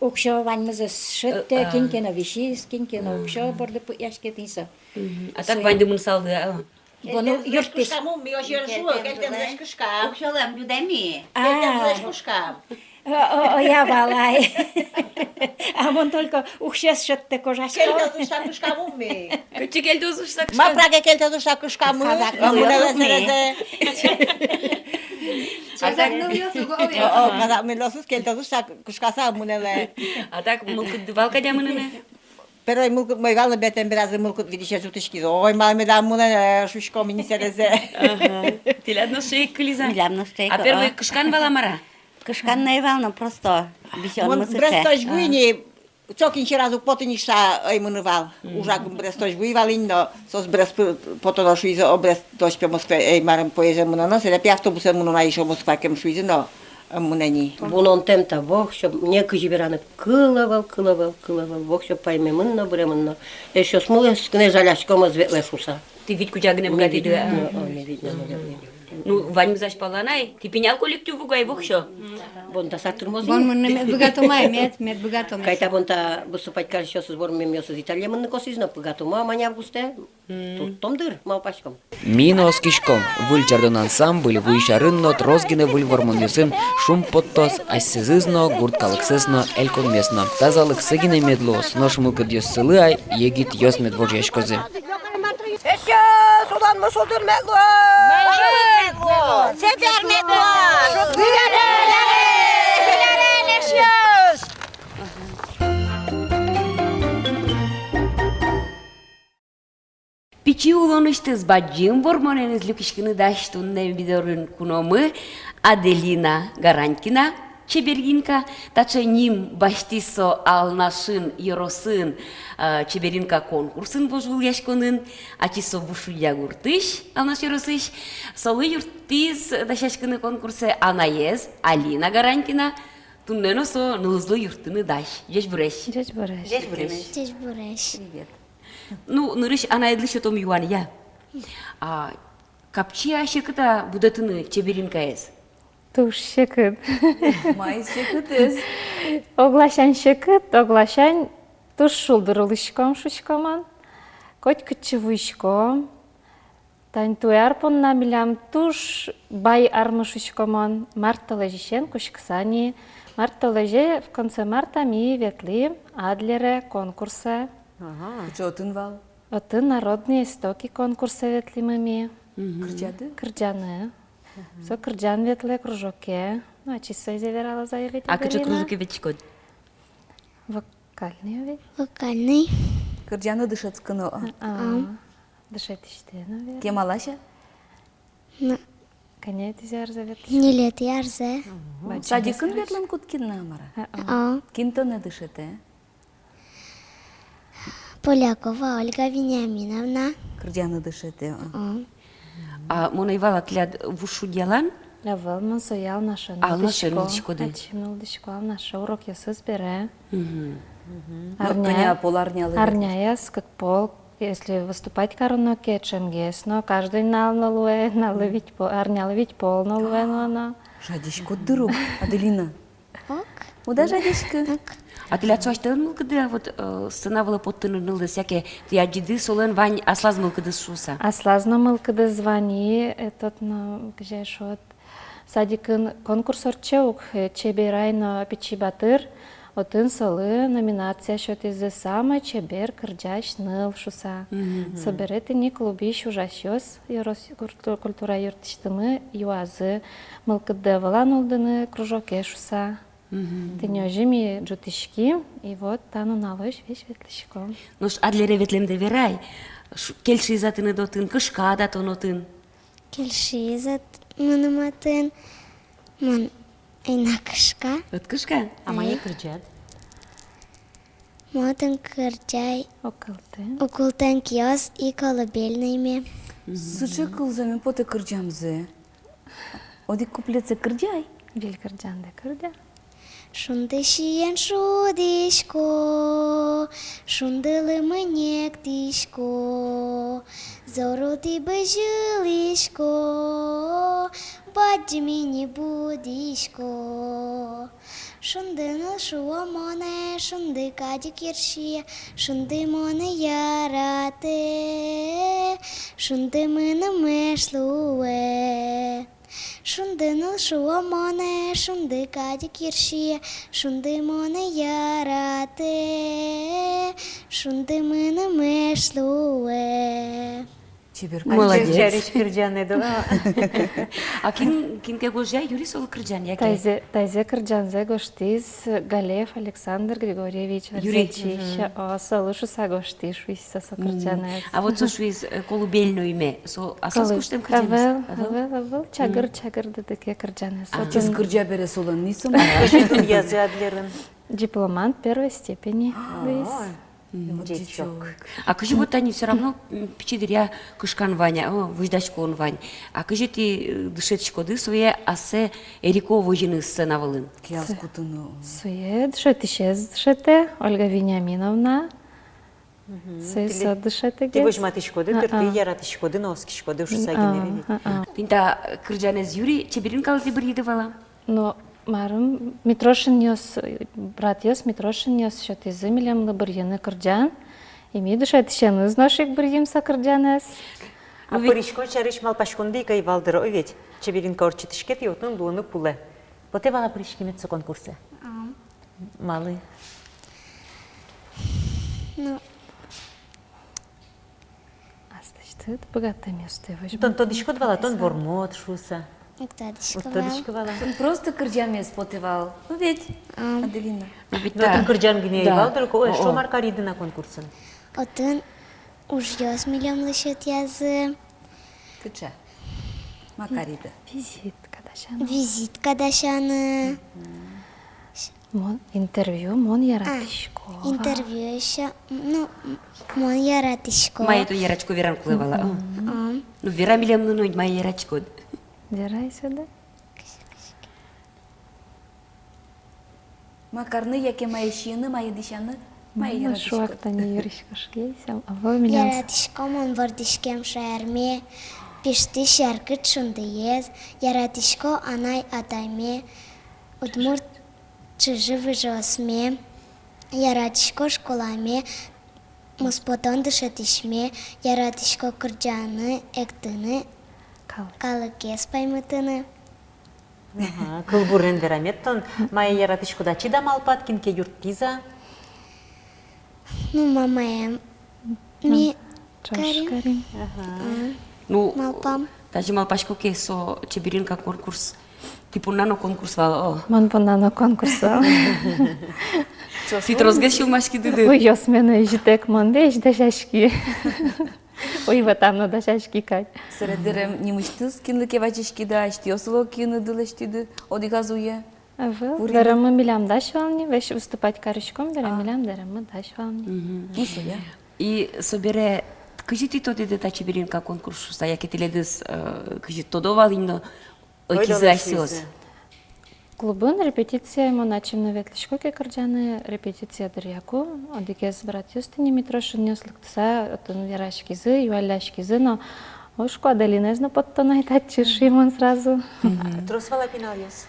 Уксё ваньмыз ӧз шедьтэ, кин ке но висиз, кин ке но уксё борды пыкъяське, тӥни со. Мгм. А так ваньды мынысалды, а? Бон, юрттӥз. Кельтэмзылэсь кышкам ум, ми озьы ӧй шуы, кельтэмзылэсь кышкам. Уксёлэм юдэми. А. Кельтэмзылэсь кышкам. О, о, о, я валай. А мон только уксёез шедьтэ, кожасько. Кельтозы шуыса кышкам ум ми. Кытчы кельтозы шуыса кышкам? Мапраге кельтозы шуыса кышкам ум. Казак нылъёс. О, о, казак нылъёсыз кельтозы шуыса кышкаса мынэлэ. А так мылкыд вал кадь-а мыныны? Первой мылкыд ӧй вал но, бертэмзэ беразы мылкыд витьысь ӝутӥськиз. Ой, малы медам мынэ, э, шуиськом ини сэрезэ. Ага. Тӥляд но сыӵе ик кылиз-а? Милям но сыӵе ик. А первой кышкан вал-а, мар-а? Кышкан но ӧй вал но, просто висёнмы сыӵе. Мон Брестозь вуи ини, чок ини сразу потыны шуыса ӧй мыны вал. Мгм. Ужагым Брестозь вуи вал ини но, соос Брест пы-, потоно шуизы, о, Брестозь пе Москвае, эй, мар-а, поездэн мыноно, сэре пе автобусэн мыноно ай эшшо Москваке шуизы но, ӧм мынэ ни. Вунонтэм та воксё, некызьы вераны, кыл ӧвӧл, кыл ӧвӧл, кыл ӧвӧл, воксё паймемын но, быремын но. Эшъёсмылы гинэ жаляськом, ӧз ветлэ шуыса. Тӥ вить кузя гинэ быгатӥды, а? Ми вить но, о, ми вить но быгатӥм. Ну, ваньмыз азьпалан ай, тӥ пинал коллектив ук ай воксё. Бон та сатырмоз ини. Бон мыныны мед быгатом ай, мед, мед быгатом. Кай та бон та выступать карисьёсыз, вормемъёсыз Италие мыныны косӥзы но, быгатом-а, мани августэ? Мм. Турттом дыр, малпаськом. Ми но оскиськом, «Выль ӟардон» ансамбль вуись арын но трос гинэ выль вормонъёсын шумпоттоз асьсэзыз но, гурт калыксэс но, элькунмес но. Тазалыксы гинэ мед луоз, нош мылкыдъёссылы ай егитъёс мед вожъяськозы. Эшъёс, улонмы шулдыр мед луоз! Чебер мед луоз! Пичи улонысьтыз бадӟым вормонэныз люкиськыны дась туннэ ми дорын куномы Аделина Гаранькина, чеберинка, таӵе ним басьтӥз со Алнашын ёросын, э, чеберинка конкурсын, вожвылъяськонын, ачиз со Вуж Шудья гуртысь, Алнаш ёросысь, солы юрттӥз дасяськыны конкурсэ анаез, Алина Гаранькина, туннэ но со нылызлы юрттыны дась. Ӟечбуресь. Ӟечбуресь. Ӟечбуресь. Ӟечбуресь. Привет. Ну, нырысь анаедлы сётом юанъя. А капчи-а, секыт-а будэтыны чеберинкаез? Туж секыт. Мае секытэз? Огласянь секыт, огласянь туж шулдыр улӥськом, шуисько мон. Котькытчы вуиськом. Тань туэ ар понна милям туж бай армы, шуисько мон, март толэзьысен кутскыса ни. Март толэзе, в конце марта ми ветлӥм Адлере конкурсэ. Ага. Кыӵе отын вал? Отын народные истоки конкурсэ ветлӥмы ми. Мгм. Кырӟаны? Кырӟаны. Мгм. Со кырӟан ветлэ кружоке. Ну, ачиз сое вералоз-а, ведь. А кыӵе кружоке ветлӥськод? Вокальный ведь. Вокальный. Кырӟаны дышетскыны, а? А. Дышетӥсьтэ, наверное. Кемалась-а? Кӧнятӥ арзэ ветлӥськод? Ньылетӥ арзэ. Мгм. Садикын ветлыны кутскид на, мар-а? А. Кин тонэ дышетэ? Полякова Ольга Вениаминовна. Кырӟаны дышетэ, а? А. А мон ӧй вала, тӥляд вуж шудъялан? Ӧвӧл, мон сое Алнашын ултӥсько. Алнашын ултӥськоды. Ачим ултӥсько Алнаше, урокъёсыз бере. Мгм. Мгм. Арня-, ну, кӧня пол арнялы? Арняяз кык пол. Если выступать кароно ке, ӵемгес но, каждый нунал но луэ, нуналы вить пол, арнялы вить пол но луэ но, но. Жадиськод дыр ук, Аделина. Ок. Уд-а жадиськы? Ок. А тӥляд со асьтэлэн мылкыды-а, вот, э, сцена вылэ поттыны ныллэс, яке тӥ адӟиды, солэн вань аслаз мылкыдыз шуыса? Аслаз но мылкыдыз вань, и этот но, кызьы шуод, садикын конкурс ортче ук, э, «Чеберай но пичи батыр», отын солы номинация сётӥзы «Самой чебер кырӟась ныл» шуыса. Мгм. Собере тӥни клубысь ужасьёс, ёрос культу-, культура юртысьтымы юазы, мылкыдды ӧвӧл-а нуллыны кружоке шуыса. Мгм. Тӥни озьы ми ӝутӥським, и вот та нуналозь весь ветлӥськом. Нош Адлере ветлэмдэ верай, ш-, кельшиз-а тыныд отын, кышкад-а тон отын? Кельшиз-а т-, мыным отын? Мон ӧй на кышка. Ӧд кышка? А мае кырӟад? Мон отын кырӟай. Укылтэн. Укылтэн киос и колыбельнойме. Мгм. Сыӵе кылзэме потэ кырӟамзэ. Одӥг куплетсэ кырӟай. Виль кырӟандэ кырӟа. Шунды сиен шудӥсько, шунды лымы нектӥсько, зорылтӥ бызьылӥсько, бадӟым ини будӥсько. Шунды ныл шуо монэ, шунды кадь ик йырсие, шунды монэ яратэ, шунды мыным эш луэ. Шунды ныл шуо монэ, шунды кадь ик йырсие, шунды монэ яратэ, шунды мыным эш луэ. Чебер. Молодец. Ӟеч кырӟанэд, да. А кин, кин ке гожъя, юри солы кырӟан, яке? Тайзэ, тайзэ кырӟанзэ гожтӥз Галеев Александр Григорьевич. Юри. Верзэчи. Мгм. О, солы шуыса гожтӥ, шуиз со, со кырӟанэз. Мгм. А вот со шуиз, э, колыбельнойме, со аслаз куштэм кырӟанэз? Ӧвӧл, ӧвӧл, ӧвӧл. Чагыр, мгм, чагыр дыдыке кырӟанэз. А. Со кин кырӟа бере, солэн ни со? Кызьы дунъязы Адлерын? Дипломант первой степени. А. Луиз. Мгм. Вот ӟечок. Ӟечок. А кызьы вот тани всё равно, м, пичи дыръя кышкан вань, о, возьдаськон вань. А кызьы тӥ, э, дышетӥськоды сое ассэ эрико возьыны сцена вылын? Кияз кутыны. Сое дышетӥсез дышетэ, Ольга Вениаминовна. Мгм. Сое со дышетэ. Тӥ возьматӥськоды, дыр, тӥ яратӥськоды но оскиськоды шуса гинэ ведь. А, а, а. Тӥни та кырӟанэз юри «Чеберинкалы» тӥ бырйиды вал-а? Но марым, Митрошинъёс, братъёс Митрошинъёс сётӥзы милемлы бырйыны кырӟан, и ми дышетӥсеныз нош ик бырйим со кырӟанэз. А пыриськон сярысь малпаськонды ик ӧй вал, дыр, о ведь? Чеберинка ортчытӥське, тӥ отын луыны кулэ. Потэ вал-а пыриськемед со конкурсэ? Ам. Малы? Ну, аслэсьтыд быгатэмъёстэ возьматыны. Тон тодӥськод вал-а, тон вормод шуыса? Уг тодӥськы вал. Уг тодӥськы вал-а? Тон просто кырӟамез потэ вал. Ну ведь, ам, Аделина? Ну ведь, но та, тон кырӟан гинэ ӧй вал, только, ой, о, о, шо, мар кариды на конкурсын? Отын ужъёс милемлы сётъязы. Кыӵе? Ма кариды? Визитка дасяны. Визитка дасяны. Мгм. Мон, интервью, мон яратӥсько. А, интервью ещё, ну, м, мон яратӥсько. Мае тон яратӥсько вераны кулэ вал-а? Мгм. А. Ну, вера милемлы но, мае яратӥськод. Верай сюда. Ма карыны, яке мае сиыны, мае дӥсяны, мае яратӥськод. Ну, шуак тани юрисько шугес, а, а вал милям. Яратӥсько мон вордӥськем шаерме, пиштӥсь яркыт шундыез, яратӥсько анай-атайме, удмурт чыжы-выжыосме, яратӥсько школаме, Муспотон дышетӥсьме, яратӥсько кырӟаны, эктыны, калыкез паймытыны. Ага, кылбурен верамед тон, мае яратӥськод-а, чида малпад, кин ке юрттӥз-а? Ну, мамаем. Ми карим. Ага. Ну, малпам. Тазьы малпасько ке, со «Чеберинка» конкурс тӥ понна но конкурс вал, о. Мон понна но конкурс вал. Тӥ тросгес сюлмаськиды дыр. Уйёсме но изьытэк мон, весь дасяськи. Уйвӧтам но дасяськи кадь. Сэре дэрем нимысьтыз кинлы ке вазиськиды, асьтэос вал кинлы лэсьтӥды одӥгаз уе? Ӧвӧл. Дэреммы милям дась вал ни, весь выступать кариськом, дэреммы милям, дэреммы дась вал ни. Мгм. Ну, соя. И собере, кызьы тӥ тодӥды та «Чеберинка» конкурс шуыса, яке тӥледыз, э, кызьы тодо вал ини но, ӧтизы асьсэос? Клубын репетиция, мон ачим но ветлӥсько ке кырӟаны, репетиция дыръяку, одӥгез братъёс тӥни, Митрошинъёс, лыктыса, отын вераськизы, юалляськизы но, ошко, Аделинаез но поттоно ай татчы, шуи мон сразу. Мгм. Трос вал-а пиналъёс?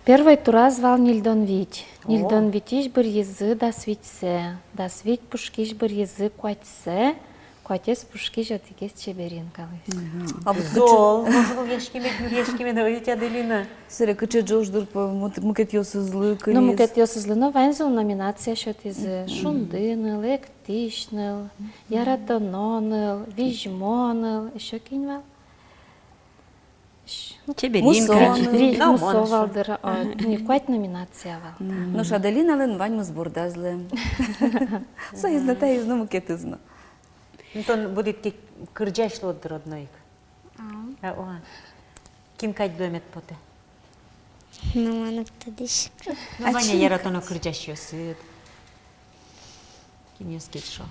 Первой тураз вал ньыльдон вить. О. Ньыльдон витись быръизы дас витьсэ, дас вить пушкысь быръизы куатьсэ, куатез пушкысь одӥгез «Чеберинка» луиз. Мгм. А вот зол, кыӵе, зол, яшкиме, яшкиме, но ведь, Аделина. Сэре кыӵе ӝож дыр, по, мукет-, мукетъёсызлы кылиз? Ну, мукетъёсызлы но ваньзылы номинация сётӥзы. Мгм. Шунды ныл, эктӥсь ныл, яратоно ныл, визьмо ныл, ещё кин вал? Ещё, ну, «Чеберинка». Мусо ныл. Визь-, ну, мусо вал дыр, а, не, куать номинация вал. Мгм. Нош Аделиналэн ваньмыз бордаз луэм. Соиз но, таиз но, мукетыз но. Ну, тон будӥд ке, кырӟась луод дыр одно ик. А. А, о. Кин кадь луэмед потэ? Ну, мон уг тодӥськы. Ну, вань-а яратоно кырӟасьёсыд? Кинъёс кельшо?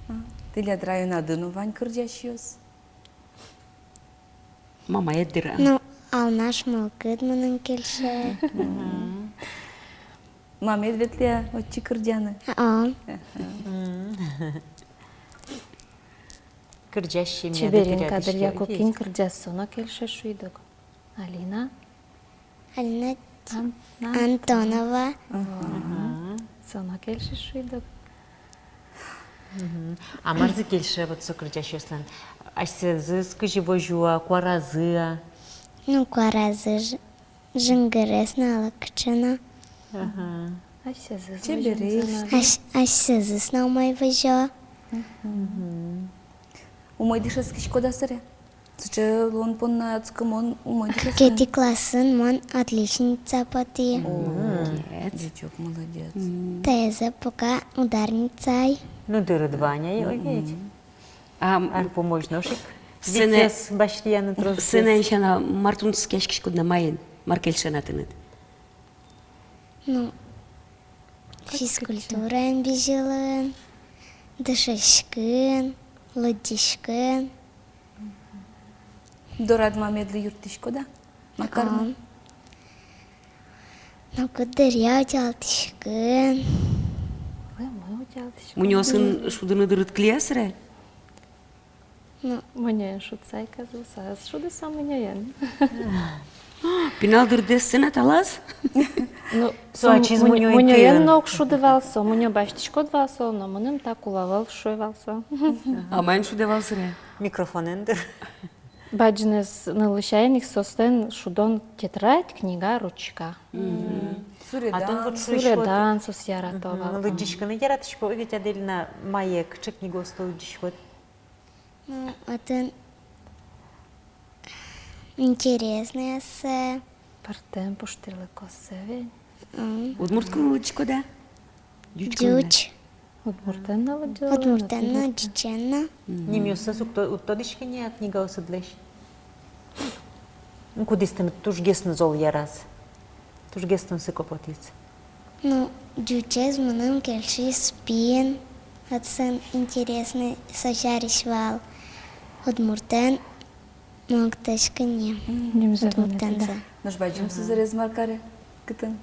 А, тӥляд районады но вань кырӟасьёс? Мамаед дыр-а? Ну, Алнаш мылкыд мыным кельше. Мгм. Мамаед ветлэ-а отчы кырӟаны? А. Мгм. Кырӟась семьяды. «Чеберинка» дыръя ку кин кырӟаз, со но кельше, шуид ук. Алина? Алина Ан-, Ан-, Антонова. Ага. Со но кельше, шуид ук. Мгм. А марзы кельше вот со кырӟасьёслэн? Асьсэзыз кызьы возё-а, куаразы-а? Ну, куаразы ж-, жингырес но, али кыӵе но. Ага. Асьсэзыз. Чебересь. Возё но. Ась-, асьсэзыз но умой возё. Мгм. Умой дышетскиськод-а сэре? Сыӵе луон понна адскымон умой дышетскон. Кыкетӥ классын мон отличница потӥ. О, молодец. Молодец. Мгм. Таизэ пока ударница ай. Ну, дырыд вань ай, ой, ведь. Мгм. А, м, ар пумозь нош ик сцена-, витьёс басьтӥяны трос. Сценаын сяна мар тунсыкъяськиськод на, маин, мар кельше на тыныд? Ну, физкультураын бызьылыны, дышетскыны, лыдӟиськыны. Дорад мамедлы юрттӥськод-а? Макар но? Ага. Ну, куддыръя утялтӥськыны. Ой, мон утялтӥсько. Мунёосын шудыны дырыд кылиз-а сэре? Ну. Мунёен шудса ик ӧз луы, со ӧз шуды со мунёен. Пинал дырдэ сцена талаз? Ну, со ачиз мунё-, мунёен но уг шуды вал со, мунё басьтӥськод вал со, но мыным та кулэ ӧвӧл, шуэ вал со. А маин шудэ вал сэре? Микрофонэн дыр. Бадӟынэз нылысен ик соослэн шудон тетрадь, книга, ручка. Мгм. Суредан. А тон вот шуиськод, суредан соос ярато вал. Мгм. Лыдӟиськыны яратӥсько, ой, ведь, Аделина, мае, кыӵе книгаосты лыдӟиськод? Ну, отын интересный эссе. Пӧртэм пуштырлыкоссэ ведь. М. Удмурт кылын лыдӟиськод-а? Ӟуч кылын-а? Ӟуч. Удмуртэн но лыдӟо. Удмуртэн но, ӟучен но. Мгм. Нимъёссэс уг то-, уд тодӥськы ни-а книгаосыдлэсь? Ну, кудӥз тыныд тужгес но зол яраз? Тужгес тунсыко потӥз? Ну, ӟучез мыным кельшиз пин, отын интересный со сярысь вал. Удмуртэн мон уг тодӥськы ни. Мгм. Нимзэ удмуртэнзэ. Нош бадӟым сузэрез мар каре, кытын?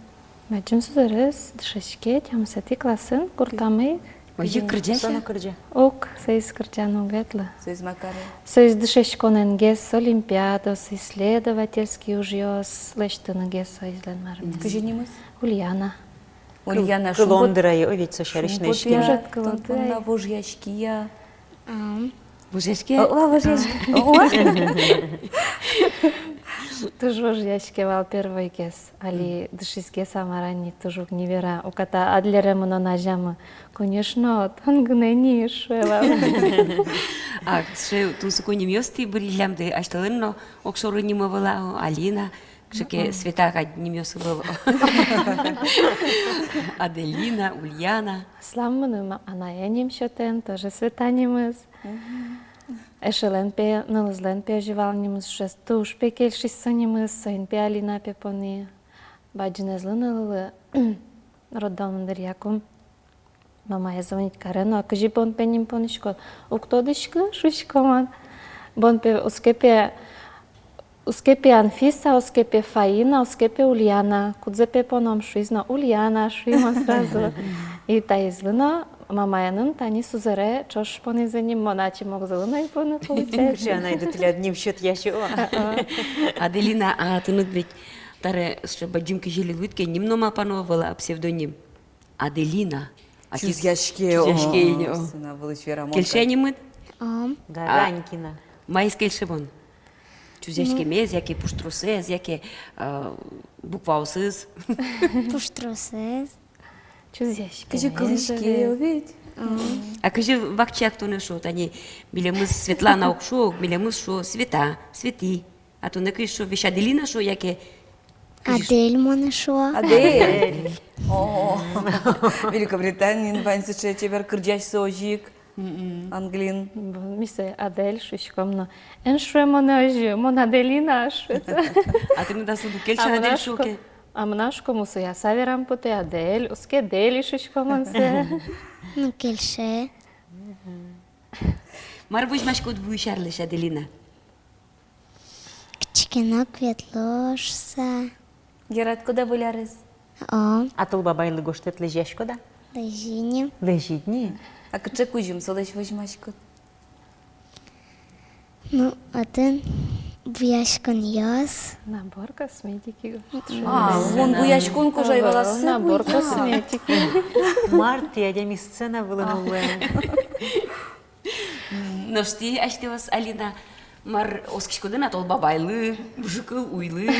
Бадӟым сузэрез дышетске, тямысэтӥ классын, гуртамы. Озьы кырӟа-а? Со но кырӟа? Уг, соиз кырӟаны уг ветлы. Соиз мар каре? Соиз дышетсконэнгес олимпиадаос, исследовательский ужъёс лэсьтыныгес соизлэн марымез. Кызьы нимыз? Ульяна. Ульяна, кыл-, шумпот-, кылон дыр ай, о, ведь со сярысь но эшшо. Шумпотэ, тон понна вожъяськи-а? Ам. Вожъяське? О, о, вожъяське. О. Туж вожъяське вал первойгес. Али дышиське, Самара ни, туж уг ни вера. Уката Адлере мынон азямы: «Конечно, тон гинэ ни», — шуэ вал. А сыӵе тунсыко нимъёс тӥ быръиллямды, асьтэлэн но огшоры нимы вал-а, Алина, кыӵе ке Света кадь нимъёс ӧвӧл. Аделина, Ульяна. Аслам мыным анае ним сётэ, тоже Света нимыз. Мгм. Эшелэн пе, нылызлэн пе озьы вал нимыз, шуэ, туж пе кельшиз со нимыз, соин пе Алина пе пони. Бадӟымезлы, нылылы, роддомын дыръя ку мамае звонить каре но: «А кызьы бон пе ним понӥськод?» «Уг тодӥськы, — шуисько мон. — Бон пе, оске пе, оске пе Анфиса, оске пе Фаина, оске пе Ульяна. Кудзэ пе поном?» — шуиз но: «Ульяна», — шуи мон сразу. И таизлы но мамаеным тани сузэре ӵош понӥзы ним, мон ачим огзылы но ӧй поны, получается. Кыӵе анайды тӥляд ним сётъясьё. А-а. Аделина, а тыныд ведь таре сыӵе бадӟым кизили луид ке, ним но малпано ӧвӧл-а, псевдоним? Аделина. Ачиз чузъяське, чузъяське, о, о. Сцена вылысь верамон. Кельше-а нимыд? Ам. Гаранькина. А маиз кельше бон? Чузъяськемез, ну, яке пуштросэз, яке, а, букваосыз? Пуштросэз. Чузъяськемез. Кызьы кылӥське ведь. Ам. А кызьы вакчияк тонэ шуо, тани милемыз Светлана уг шуо, милемыз шуо Света, Свети. А тонэ кызьы шуо, весь Аделина шуо, яке кызьы шуо? Адель монэ шуо. Адель. Адель. О. Великобританиын вань сыӵе чебер кырӟасьсы озьы ик. Мгм. Англиын. Бон ми сое Адель шуиськом но. Эн шуэ монэ озьы, мон Аделина, шуэ. А тыныд аслыд уг кельшы Адель шуо ке? А мынам, шуисько, мусояса верам потэ: Адель, оске Дель, шуисько мон сое. Ну, кельше. Мар возьмаськод вуись арлэсь, Аделина? Кыӵе ке но ветло шуса. Яратӥськод-а Выль арез? О. А Тол Бабайлы гожтэт лэзьяськод-а? Лэзи ни. Лэзид ни? А кыӵе кузьым солэсь возьмаськод? Ну, отын буяськонъёс. Набор косметики. Мгм. А, вон буяськон кожай вал-а со? Набор косметики. Мар тӥ, адями сцена вылын улэ. Нош тӥ, асьтэос, Алина, мар, оскиськоды на Тол Бабайлы, Выжыкыл Уйлы?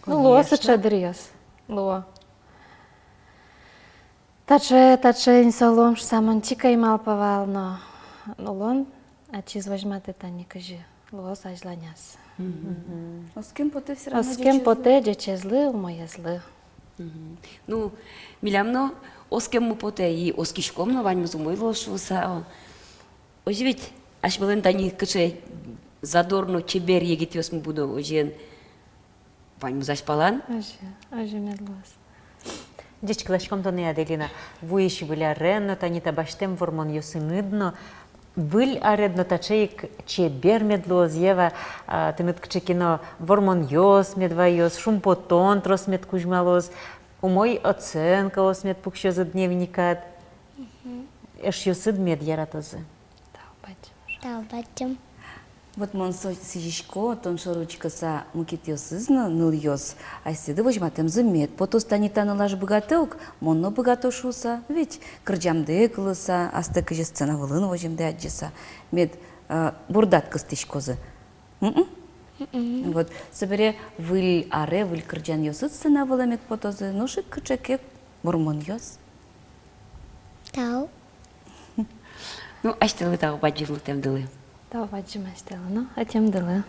Ну, луо сыӵе дыръёс. Луо. Таӵе, таӵе ини со луом шуса мон чик ӧй малпа вал, но улон ачиз возьматэ тани, кызьы луоз азьланяз. Мгм. Оскем потэ всё равно ӟечезлы. Оскем потэ ӟечезлы, умоезлы. Мгм. Ну, милям но оскеммы потэ, и оскиськом но, ваньмыз умой луоз шуса. Озьы ведь, асьмелэн тани кыӵе задорно, чебер егитъёсмы будо, озьыен, ваньмыз азьпалан. Озьы, озьы мед луоз. Ӟечкыласьком тонэ, Аделина, вуись Выль арен но, тани та басьтэм вормонъёсыныд но. Выль аред но таӵе ик чебер мед луоз, Ева, а, тыныд кыӵе ке но вормонъёс мед ваёз, шумпотон трос мед кузьмалоз, умой оценкаос мед пуксёзы дневникад. Мгм. Эшъёсыд мед яратозы. Тау бадӟым. Тау бадӟым. Вот мон со-, сӥзисько, тон шоры учкыса, мукетъёсыз но, нылъёс, асьсэды возьматэмзы мед потоз, тани та нылаш быгатэ ук, мон но быгато шуса, ведь кырӟамдэ кылыса, астэ кызьы сцена вылын возьымдэ адӟыса, мед, а, бурдад кыстӥськозы. М-м? М-м. Вот, собере Выль аре выль кырӟанъёсыд сцена вылэ мед потозы, нош ик кыӵе ке вормонъёс. Тау. Ну, асьтэлы тау бадӟым лыктэмдылы. Тау бадӟым асьтэлы но ӧтемдылы.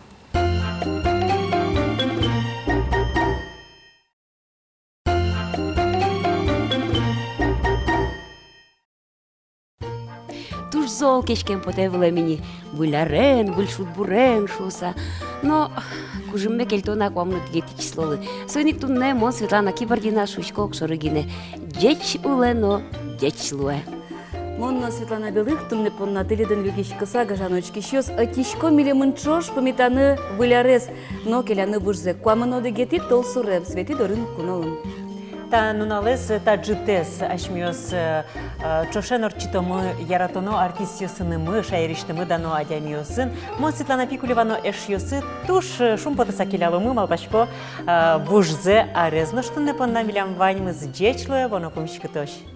Туж зол кеськем потэ вылэм ини, Выль арен, выль шудбурен шуса. Но кужымме кельто на куамын одӥгетӥ числолы. Соин ик туннэ мон, Светлана Кибардина, шуисько огшоры гинэ: ӟеч улэ но ӟеч луэ. Мон но, Светлана Белых, туннэ понна тӥледын люкиськыса, гажано учкисьёс, ӧтисько милемын ӵош пумитаны Выль арез. Но келяны выжзэ куамын одӥгетӥ толсурем, Светӥ дорын куноын. Та нуналэз, та ӝытэз асьмеос, э, э, ӵошен ортчытомы яратоно артистъёсынымы, шаерысьтымы дано адямиосын. Мон, Светлана Пикулева но эшъёсы туж, э, шумпотыса келяломы, малпасько, э, вужзэ, арез. Нош туннэ понна милям ваньмыз. Ӟеч луэ, вуоно пумиськытозь.